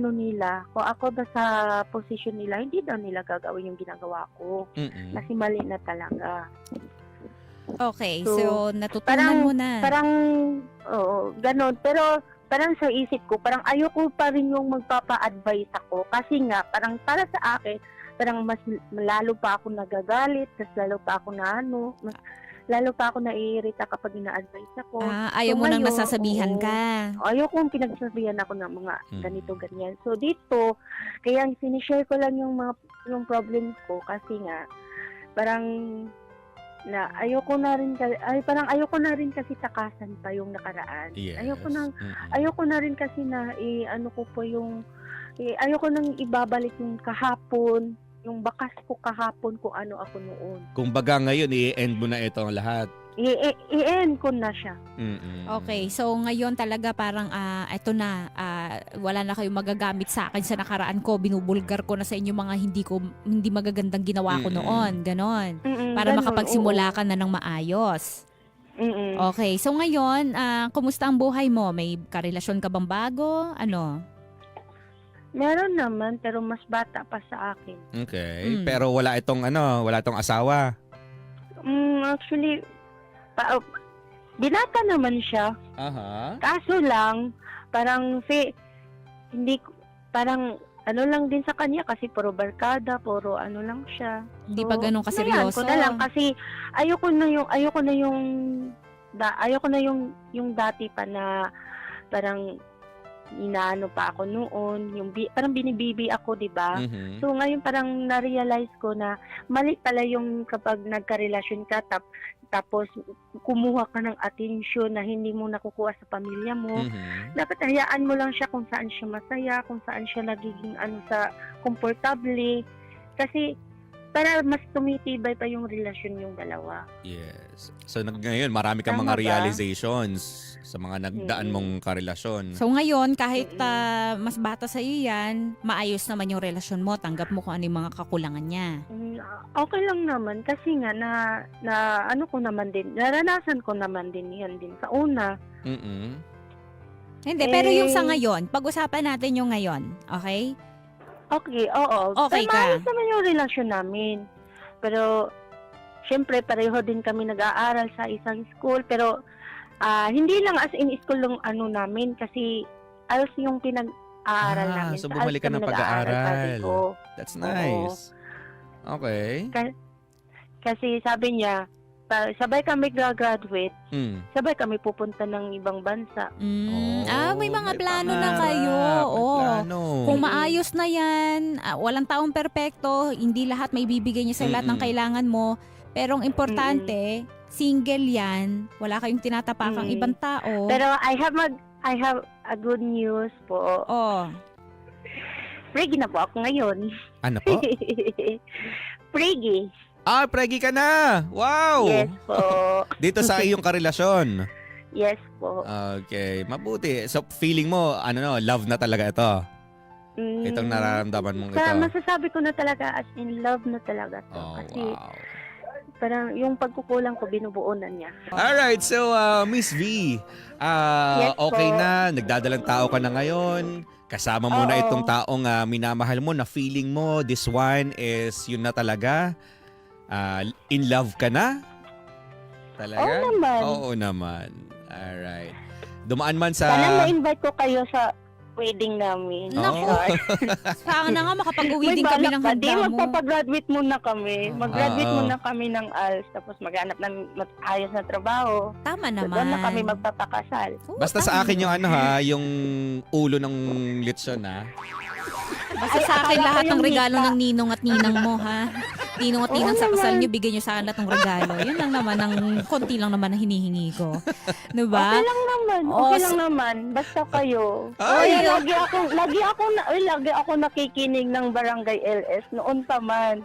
kung ako daw sa position nila, hindi daw nila gagawin yung ginagawa ko. Kasi mali na talaga. Okay, so natutunan mo na. Parang ganun, pero parang sa isip ko, parang ayoko pa rin yung magpapa-advise ako kasi nga parang para sa akin parang mas lalo pa ako nagagalit, mas lalo pa ako lalo pa ako naiirita kapag ina-advise ako. Ayaw mo nang ngayon, nasasabihan oo, ka. ayaw kong pinagsasabihan ako ng mga ganito, ganyan. So dito, kaya sinishare ko lang yung problem ko kasi nga, parang ayoko na rin kasi takasan pa yung nakaraan. Yes. Ayoko na rin kasi na ayoko nang ibabalik yung kahapon, yung bakas ko kahapon kung ano ako noon. Kung baga ngayon, i-end mo na ito ang lahat. I-end ko na siya. Okay, so ngayon talaga parang eto na, wala na kayong magagamit sa akin sa nakaraan ko, binubulgar ko na sa inyo mga hindi magagandang ginawa ko noon, ganon. Para Ganun, makapagsimula ka na ng maayos. Okay, so ngayon, kumusta ang buhay mo? May karelasyon ka bang bago? Ano? Meron naman, pero mas bata pa sa akin. Okay, pero wala itong asawa. Actually, binata naman siya. Aha. Kaso lang, parang parang ano lang din sa kanya kasi puro barkada, puro ano lang siya. Hindi pa ganun kaseryoso. Ko na lang kasi ayoko na yung dati pa na parang inaano pa ako noon, parang binibibi ako, 'di ba? So ngayon parang na-realize ko na mali pala yung kapag nagka-relasyon ka tapos kumuha ka ng atensyon na hindi mo nakukuha sa pamilya mo. Dapat hayaan mo lang siya kung saan siya masaya, kung saan siya nagiging komportable. Kasi para mas tumitibay pa yung relasyon yung dalawa. Yes. So ngayon, marami kang Tama mga ba? realizations sa mga nagdaan mong karelasyon. So ngayon, kahit mas bata sa iyo yan, maayos naman yung relasyon mo, tanggap mo kung ano yung mga kakulangan niya. Okay lang naman kasi nga na ano ko naman din, naranasan ko naman din yan din sa una. Hindi, pero yung sa ngayon, pag-usapan natin yung ngayon, okay? Okay, oo. Okay pero ka. maayos naman yung relasyon namin. Pero, syempre, pareho din kami nag-aaral sa isang school. Pero, hindi lang as in school yung ano namin. Kasi, ALS yung pinag-aaral namin. So Sa bumalik ka ALS ng kami nag-aaral, sabi pag-aaral. ko. That's nice. Okay. Kasi sabi niya, sabay kami graduate, sabay kami pupunta ng ibang bansa. May mga plano na pangarap, kayo. may plano. Kung maayos na yan, walang taong perpekto, hindi lahat may bibigay niya sa lahat ng kailangan mo. Pero ang importante, single yan, wala kayong tinatapakang ibang tao. Pero I have a good news po. Preggy na po ako ngayon. Ano po? Preggy. Preggy ka na! Wow! Yes po. Dito sa iyong karelasyon. Yes po. Okay, mabuti. So feeling mo, love na talaga ito. Itong nararamdaman mong ito. Masasabi ko na talaga as in love na talaga to. Kasi parang yung pagkukulang ko binubuo na niya. Alright, so Miss V, Yes okay po. na, nagdadalang tao ka na ngayon. Kasama mo na itong taong minamahal mo na feeling mo, this one is yun na talaga. In love ka na? Talaga? Oo naman. Oo naman. Alright. Dumaan man sa... Sana ma-invite ko kayo sa wedding namin. Naku. Sana nga makapag-uwi din kami ng handa mo. Magpapagraduate muna kami. Mag-graduate muna kami ng ALS tapos maghanap ng ayos na trabaho. Tama So, naman. doon na kami magpapakasal. Basta sa akin yung yung ulo ng lechon Basta sa akin akala lahat ko ng yung regalo hita. ng ninong at ninang mo, ha? Ninong at ninang sa kasal nyo, bigyan nyo sa akin lahat ng regalo. Yun lang naman, konti lang naman na hinihingi ko. Diba? Okay lang naman. Okay lang naman. Basta kayo. Lagi ako nakikinig ng Barangay LS noon pa man.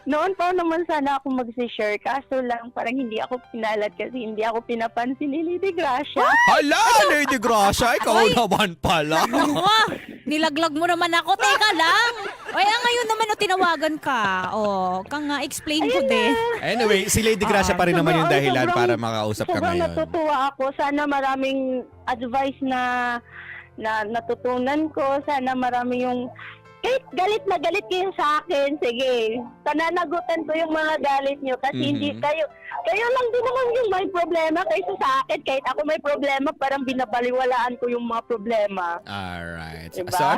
Noon pa naman sana ako mag-share. Kaso lang, parang hindi ako pinalad kasi hindi ako pinapansin ni Lady Gracia. Hala, Lady Gracia, ikaw naman pala. Nilaglag mo naman ako. Teka lang. Ngayon naman tinawagan ka. Kang nga, explain ko din. Anyway, si Lady Gracia pa rin naman yung dahilan para makausap ka Sobrang ngayon. natutuwa ako. Sana maraming advice na natutunan ko. Sana marami yung kahit galit na galit kayo sa akin, sige, pananagutan ko yung mga galit nyo kasi hindi kayo lang din naman yung may problema kaysa sa akin. Kahit ako may problema, parang binabaliwalaan ko yung mga problema. Alright. Diba? So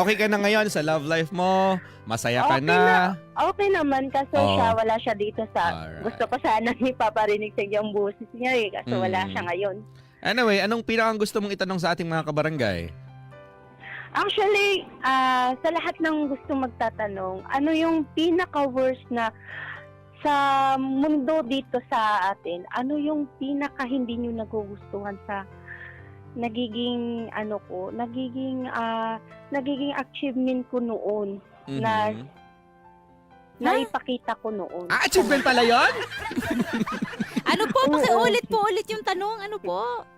okay ka na ngayon sa love life mo? Masaya ka Okay na? Okay naman kasi wala siya dito sa, Alright. gusto ko sana ipaparinig sa yung boses niya kasi wala siya ngayon. Anyway, anong pinakang gusto mong itanong sa ating mga kabarangay? Actually, sa lahat ng gusto magtatanong, ano yung pinaka-worst na sa mundo dito sa atin? Ano yung pinaka hindi nyo nagugustuhan sa nagiging nagiging achievement ko noon na naipakita ko noon. Achievement pala yun? Ano po? Pakiulit po ulit yung tanong. Ano po?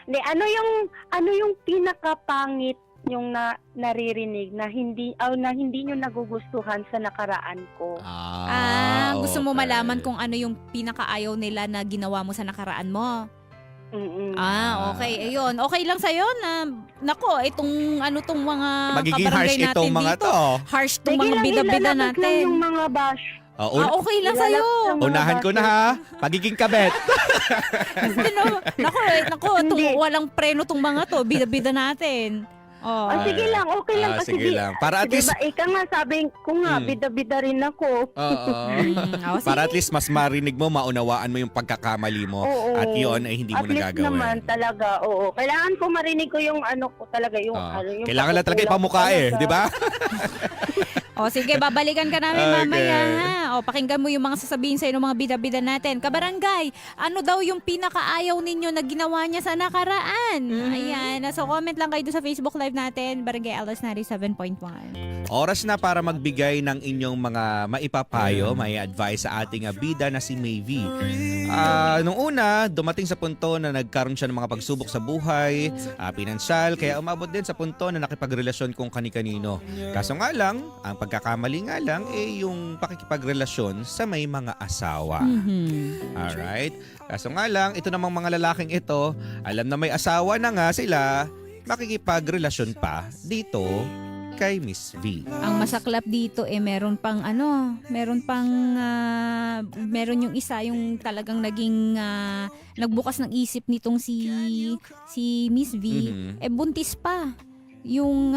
Hindi, ano yung pinaka-pangit yung naririnig na hindi nyo nagugustuhan sa nakaraan ko? Gusto mo okay. malaman kung ano yung pinakaayaw nila na ginawa mo sa nakaraan mo? Okay. Ayun. Okay lang sa'yo na, nako, itong mga Magiging kabarangay harsh natin itong mga dito. to. Harsh itong Sige mga lang, bida-bida ilalabas lang natin. yung mga bash. Okay lang sa'yo. Unahan ko na ha. Pagiging kabet. Nako, walang preno tong mga to. Bida-bida natin. Sige lang, okay lang. Kasi sige lang. Para at least, diba, ika nga, sabi ko nga, bida-bida rin ako. para at least mas marinig mo, maunawaan mo yung pagkakamali mo. Oo. At yun ay hindi mo At least nagagawin. naman talaga, oo. Kailangan ko marinig ko yung ko talaga, yung yung Kailangan lang talaga pagkukulang ipamukha ko talaga. di ba? Sige, babalikan ka namin Okay. mamaya ha. Pakinggan mo yung mga sasabihin sa'yo ng mga bida-bida natin. Kabarangay, ano daw yung pinakaayaw ninyo na ginawa niya sa nakaraan? Ayan. So comment lang kayo doon sa Facebook Live natin, Barangay LS 97.1. Oras na para magbigay ng inyong mga maipapayo, may advice sa ating bida na si Mayvi. Nung una, dumating sa punto na nagkaroon siya ng mga pagsubok sa buhay, pinansyal, kaya umabot din sa punto na nakipagrelasyon kung kani-kanino. Kaso nga lang, ang pagkakamali nga lang yung pakikipagrelasyon sa may mga asawa. Alright? Kaso nga lang, ito namang mga lalaking ito, alam na may asawa na nga sila, makikipagrelasyon pa dito kay Miss V. Ang masaklap dito meron yung isa yung talagang naging nagbukas ng isip nitong si Miss V, buntis pa yung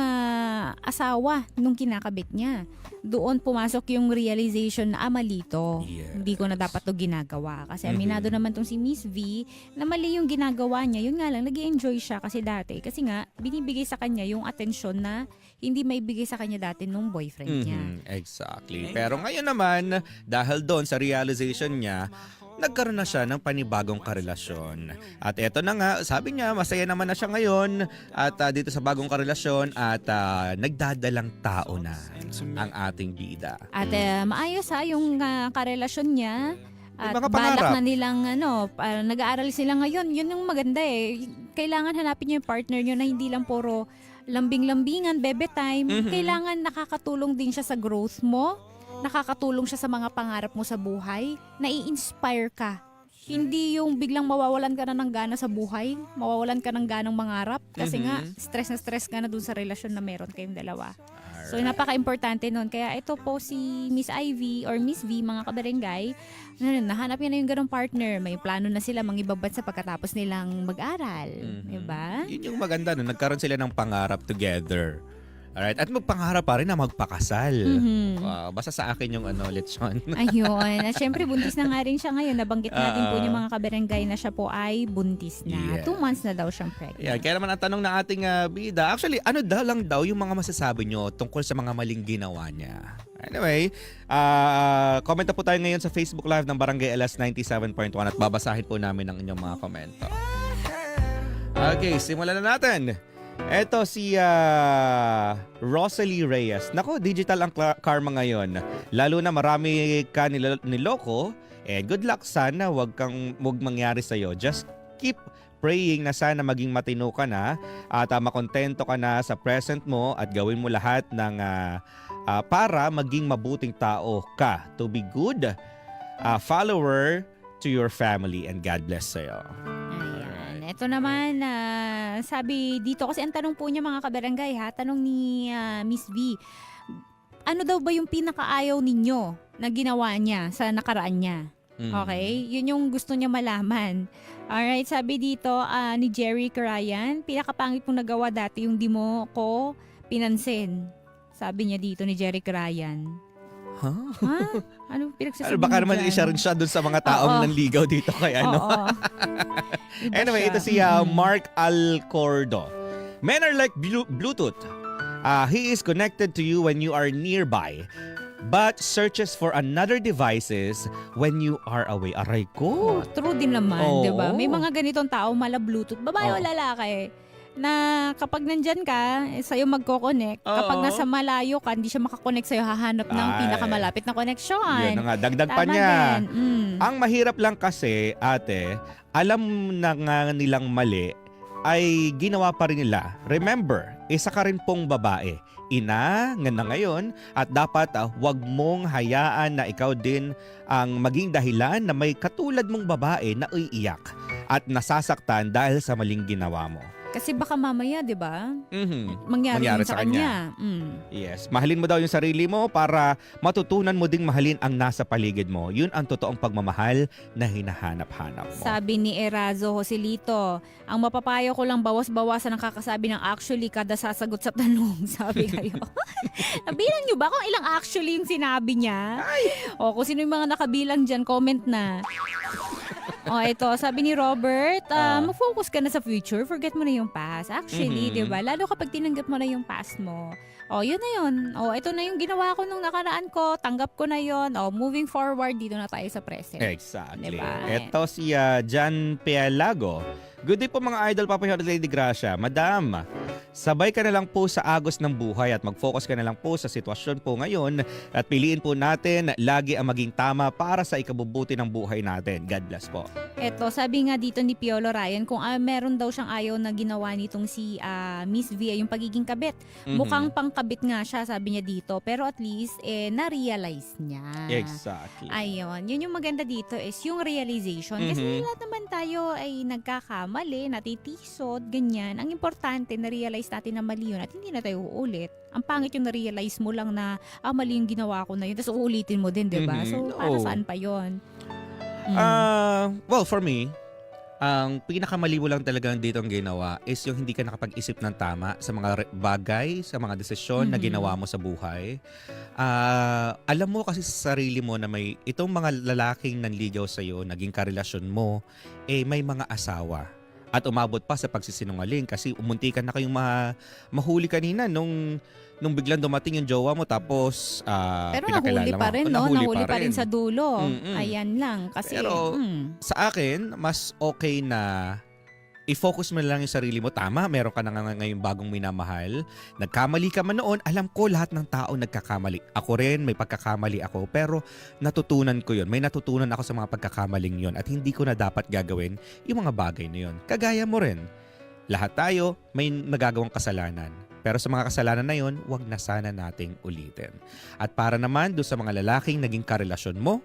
asawa nung kinakabit niya. Doon pumasok yung realization na mali to. Yes. Hindi ko na dapat to ginagawa. Kasi aminado naman tong si Miss V na mali yung ginagawa niya. Yun nga lang, nag-i-enjoy siya kasi dati. Kasi nga, binibigay sa kanya yung atensyon na hindi maibigay sa kanya dati nung boyfriend niya. Exactly. Pero ngayon naman, dahil doon sa realization niya, nagkaroon na siya ng panibagong karelasyon. At eto na nga, sabi niya, masaya naman na siya ngayon at dito sa bagong karelasyon at nagdadalang tao na ang ating bida. At maayos yung karelasyon niya. At mga balak pangarap. na nilang nag-aaral sila ngayon. Yun yung maganda Kailangan hanapin niyo yung partner niyo na hindi lang puro lambing-lambingan, bebe time. Kailangan nakakatulong din siya sa growth mo. Nakakatulong siya sa mga pangarap mo sa buhay. Nai-inspire ka. Hindi yung biglang mawawalan ka na ng gana sa buhay. Mawawalan ka ng ganang mangarap. Kasi nga, stress na stress ka na dun sa relasyon na meron kayong dalawa. So, napaka-importante nun. Kaya ito po si Miss Ivy or Miss V, mga kabarangay, nahanap niya na yung ganong partner. May plano na sila mangibabad sa pagkatapos nilang mag-aral. Diba? Yun yung maganda, no? Nagkaroon sila ng pangarap together. Alright, at magpangarap pa rin na magpakasal. Basta sa akin yung lechon. Ayun. At syempre, buntis na nga rin siya ngayon. Nabanggit natin po yung mga kabarangay na siya po ay buntis na. 2 months na daw siyang pregnant. Yeah, kaya naman ang tanong ng ating bida, actually, ano lang daw yung mga masasabi nyo tungkol sa mga maling ginawa niya? Anyway, comment na po tayo ngayon sa Facebook Live ng Barangay LS 97.1 at babasahin po namin ang inyong mga komento. Okay, simulan na natin. Eto si Rosalie Reyes. Nako, digital ang karma ngayon. Lalo na marami ka niloko. Good luck, sana wag mangyari sa'yo. Just keep praying na sana maging matino ka na at makontento ka na sa present mo at gawin mo lahat ng para maging mabuting tao ka. To be good follower to your family and God bless sa'yo. Ito naman, sabi dito, kasi ang tanong po niya mga kabarangay ha, tanong ni Miss V, ano daw ba yung pinakaayaw ninyo na ginawa niya sa nakaraan niya? Okay? Yun yung gusto niya malaman. Alright, sabi dito ni Jerry Carayan, pinakapangit mong nagawa dati yung di mo ko pinansin. Sabi niya dito ni Jerry Carayan. Ha? Ano pinagsasabi Baka mo naman dyan? isa rin siya dun sa mga taong nanligaw dito kay ano. Oo. Iba Anyway, siya. ito si Mark Alcordo. Men are like Bluetooth. He is connected to you when you are nearby, but searches for another devices when you are away. Aray ko. True din naman, Oo. di ba? May mga ganitong tao mala Bluetooth, babae o Oo. lalaki, na kapag nandyan ka, sa'yo magkoconnect. Kapag Oo. nasa malayo ka, hindi siya makakonect sa'yo, hahanap ng Ay. pinakamalapit na koneksyon. Yun na nga, dagdag pa Tama niya. din. Ang mahirap lang kasi, ate, alam na nga nilang mali, ay ginawa pa rin nila. Remember, isa ka rin pong babae. Ina nga na ngayon at dapat wag mong hayaan na ikaw din ang maging dahilan na may katulad mong babae na uiiyak at nasasaktan dahil sa maling ginawa mo. Kasi baka mamaya, di ba? Mangyari Mangyari yun sa sa kanya. Yes, mahalin mo daw yung sarili mo para matutunan mo ding mahalin ang nasa paligid mo. Yun ang totoong pagmamahal na hinahanap-hanap mo. Sabi ni Erazo Joselito, ang mapapayo ko lang bawas-bawasan ang kakasabi ng actually kada sasagot sa tanong. Sabi kayo. Nabilang nyo ba kung ilang actually yung sinabi niya? O kung sino yung mga nakabilang dyan, comment na. O ito, sabi ni Robert, mag-focus ka na sa future, forget mo na yung past. Actually, di ba? Lalo kapag tinanggap mo na yung past mo. O, yun na yun. O, ito na yung ginawa ko nung nakaraan ko, tanggap ko na yun. O, moving forward, dito na tayo sa present. Exactly. Diba? Ito si Jan Pealago. Good day po mga idol, Papa York, Lady Gracia. Madam, sabay ka na lang po sa agos ng buhay at mag-focus ka na lang po sa sitwasyon po ngayon at piliin po natin lagi ang maging tama para sa ikabubuti ng buhay natin. God bless po. Eto, sabi nga dito ni Piolo Ryan, kung meron daw siyang ayaw na ginawa nitong si Miss V ay yung pagiging kabit. Mukhang pangkabit nga siya, sabi niya dito. Pero at least, na-realize niya. Exactly. Ayun. Yun yung maganda dito is yung realization. Kasi lahat naman tayo ay nagkakamali, natitisod, ganyan. Ang importante, na-realize natin na mali yun at hindi na tayo uulit. Ang pangit yung na-realize mo lang na, mali yung ginawa ko na yun. Tapos uulitin mo din, diba? So, para saan pa yun? Well, for me, ang pinakamali mo lang talagang dito ang ginawa is yung hindi ka nakapag-isip ng tama sa mga bagay, sa mga desisyon na ginawa mo sa buhay. Alam mo kasi sa sarili mo na may itong mga lalaking nanligaw sa'yo, naging karelasyon mo, may mga asawa. At umabot pa sa pagsisinungaling kasi umuntikan na kayong mahuli kanina nung biglang dumating yung jowa mo tapos pero pinakilala nahuli pa mo. rin, no? Nahuli pa rin sa dulo. Ayan lang. Kasi, pero sa akin, mas okay na i-focus mo na lang yung sarili mo. Tama, meron ka na nga ngayong bagong minamahal. Nagkamali ka man noon. Alam ko lahat ng tao nagkakamali. Ako rin, may pagkakamali ako. Pero natutunan ko yun. May natutunan ako sa mga pagkakamaling yun. At hindi ko na dapat gagawin yung mga bagay na yun. Kagaya mo rin. Lahat tayo may nagagawang kasalanan. Pero sa mga kasalanan na yun, wag na sana nating ulitin. At para naman doon sa mga lalaking naging karelasyon mo,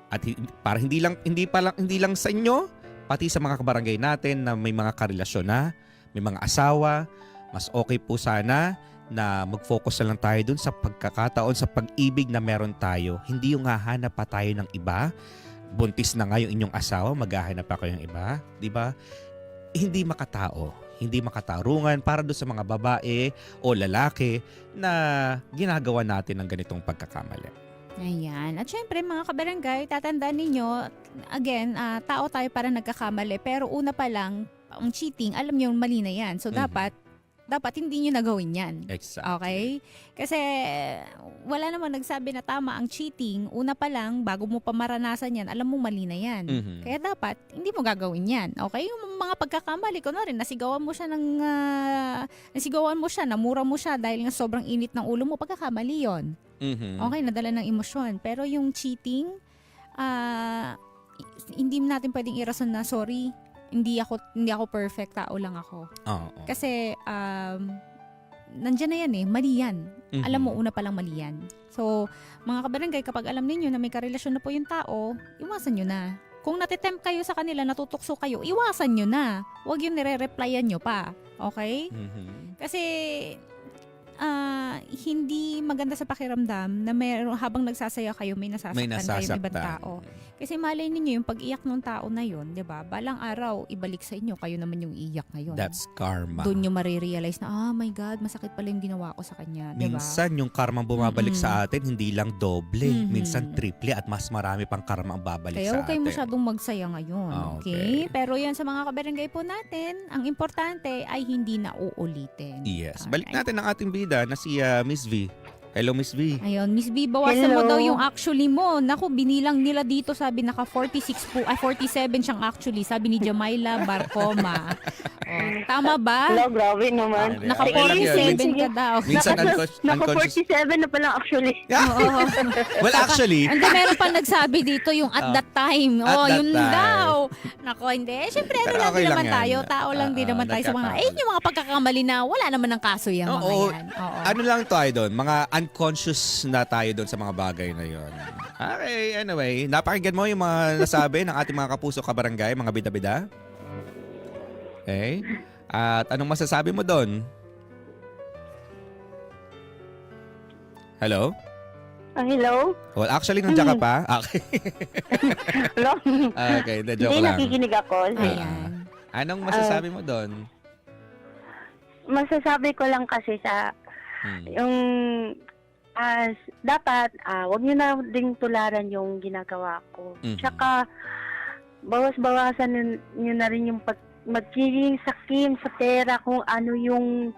at para hindi lang sa inyo, pati sa mga kabarangay natin na may mga karelasyon na, may mga asawa, mas okay po sana na mag-focus na lang tayo dun sa pagkakataon, sa pag-ibig na meron tayo. Hindi yung hahanap pa tayo ng iba. Buntis na nga yung inyong asawa, maghahanap pa kayong iba. Diba? Hindi makatao. Hindi makatarungan para doon sa mga babae o lalaki na ginagawa natin ng ganitong pagkakamali. Ayan. At syempre mga kabarangay, tatandaan ninyo, again, tao tayo para nagkakamali. Pero una pa lang, ang cheating, alam nyo, mali na yan. So dapat hindi nyo nagawin yan. Exactly. Okay? Kasi wala namang nagsabi na tama ang cheating. Una pa lang, bago mo pa maranasan yan, alam mo mali na yan. Kaya dapat, hindi mo gagawin yan. Okay? Yung mga pagkakamali ko na rin, nasigawan mo siya, namura mo siya dahil nga sobrang init ng ulo mo, pagkakamali yon. Okay, nadala ng emosyon. Pero yung cheating, hindi natin pwedeng irason na, sorry, hindi ako perfect, tao lang ako. Kasi nandiyan na yan mali yan. Alam mo, una pa lang mali yan. So, mga kabarangay, kapag alam ninyo na may karelasyon na po yung tao, iwasan nyo na. Kung natitempt kayo sa kanila, natutukso kayo, iwasan nyo na. Huwag yung nire-replyan nyo pa. Okay? Kasi hindi maganda sa pakiramdam na habang nagsasaya kayo, may nasasaktan kayo ng ibang tao. Kasi malay ninyo yung pag-iyak ng tao na yun, di ba? Balang araw, ibalik sa inyo, kayo naman yung iyak ngayon. That's karma. Doon nyo marirealize na, oh my God, masakit pala yung ginawa ko sa kanya. Di ba? Minsan yung karma bumabalik sa atin, hindi lang doble. Minsan triple at mas marami pang karma ang babalik Kaya sa huwag atin. kayo masyadong magsaya ngayon. Okay? Pero yan sa mga kabarangay po natin, ang importante ay hindi na uulitin. Yes. Alright. Balik natin ang ating bida na si Miss V. Hello, Miss V. Ayun, Miss B, bawasan mo daw yung actually mo. Naku, binilang nila dito, sabi naka 46 po, 47 siyang actually, sabi ni Jamaila Barcoma. Tama ba? Hello, grabe naman. Naka Okay lang yun. 47 ka daw. Minsan Naka unconscious. 47 na pala actually. Oo. Well, actually, Hindi, meron pa nagsabi dito yung at that time. At that Yun time. daw. Nako, hindi. Siyempre, ano Pero lang okay din lang naman yan. tayo. Tao lang din naman tayo sa mga, yung mga pagkakamali na wala naman ng kaso yan, mga Oo. yan. Oo. Ano lang tayo doon? Mga unconscious na tayo doon sa mga bagay na yon. Okay, anyway. Napakinggan mo yung mga nasabi ng ating mga kapuso kabarangay, mga bida-bida? Okay. At anong masasabi mo doon? Hello? Hello? Well, actually, nandiyan ka pa. Okay. Hello? Okay, joke Hindi, lang. nakikinig ako. Ayan. Anong masasabi mo doon? Masasabi ko lang kasi sa yung dapat wag niyo na ding tularan yung ginagawa ko. Tsaka bawas-bawasan niyo na rin yung magiging sakim sa pera kung ano yung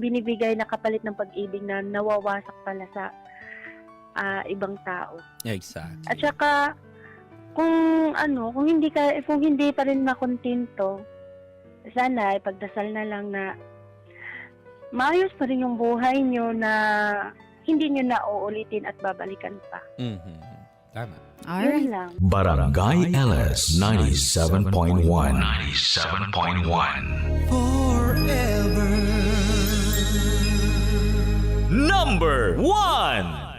binibigay na kapalit ng pag-ibig na nawawasak pala sa ibang tao. Exactly. At saka kung hindi pa rin makontento, sana ipagdasal na lang na maayos pa rin yung buhay nyo na hindi nyo na uulitin at babalikan pa. Tama. Yun lang. Barangay LS 97.1 Number 1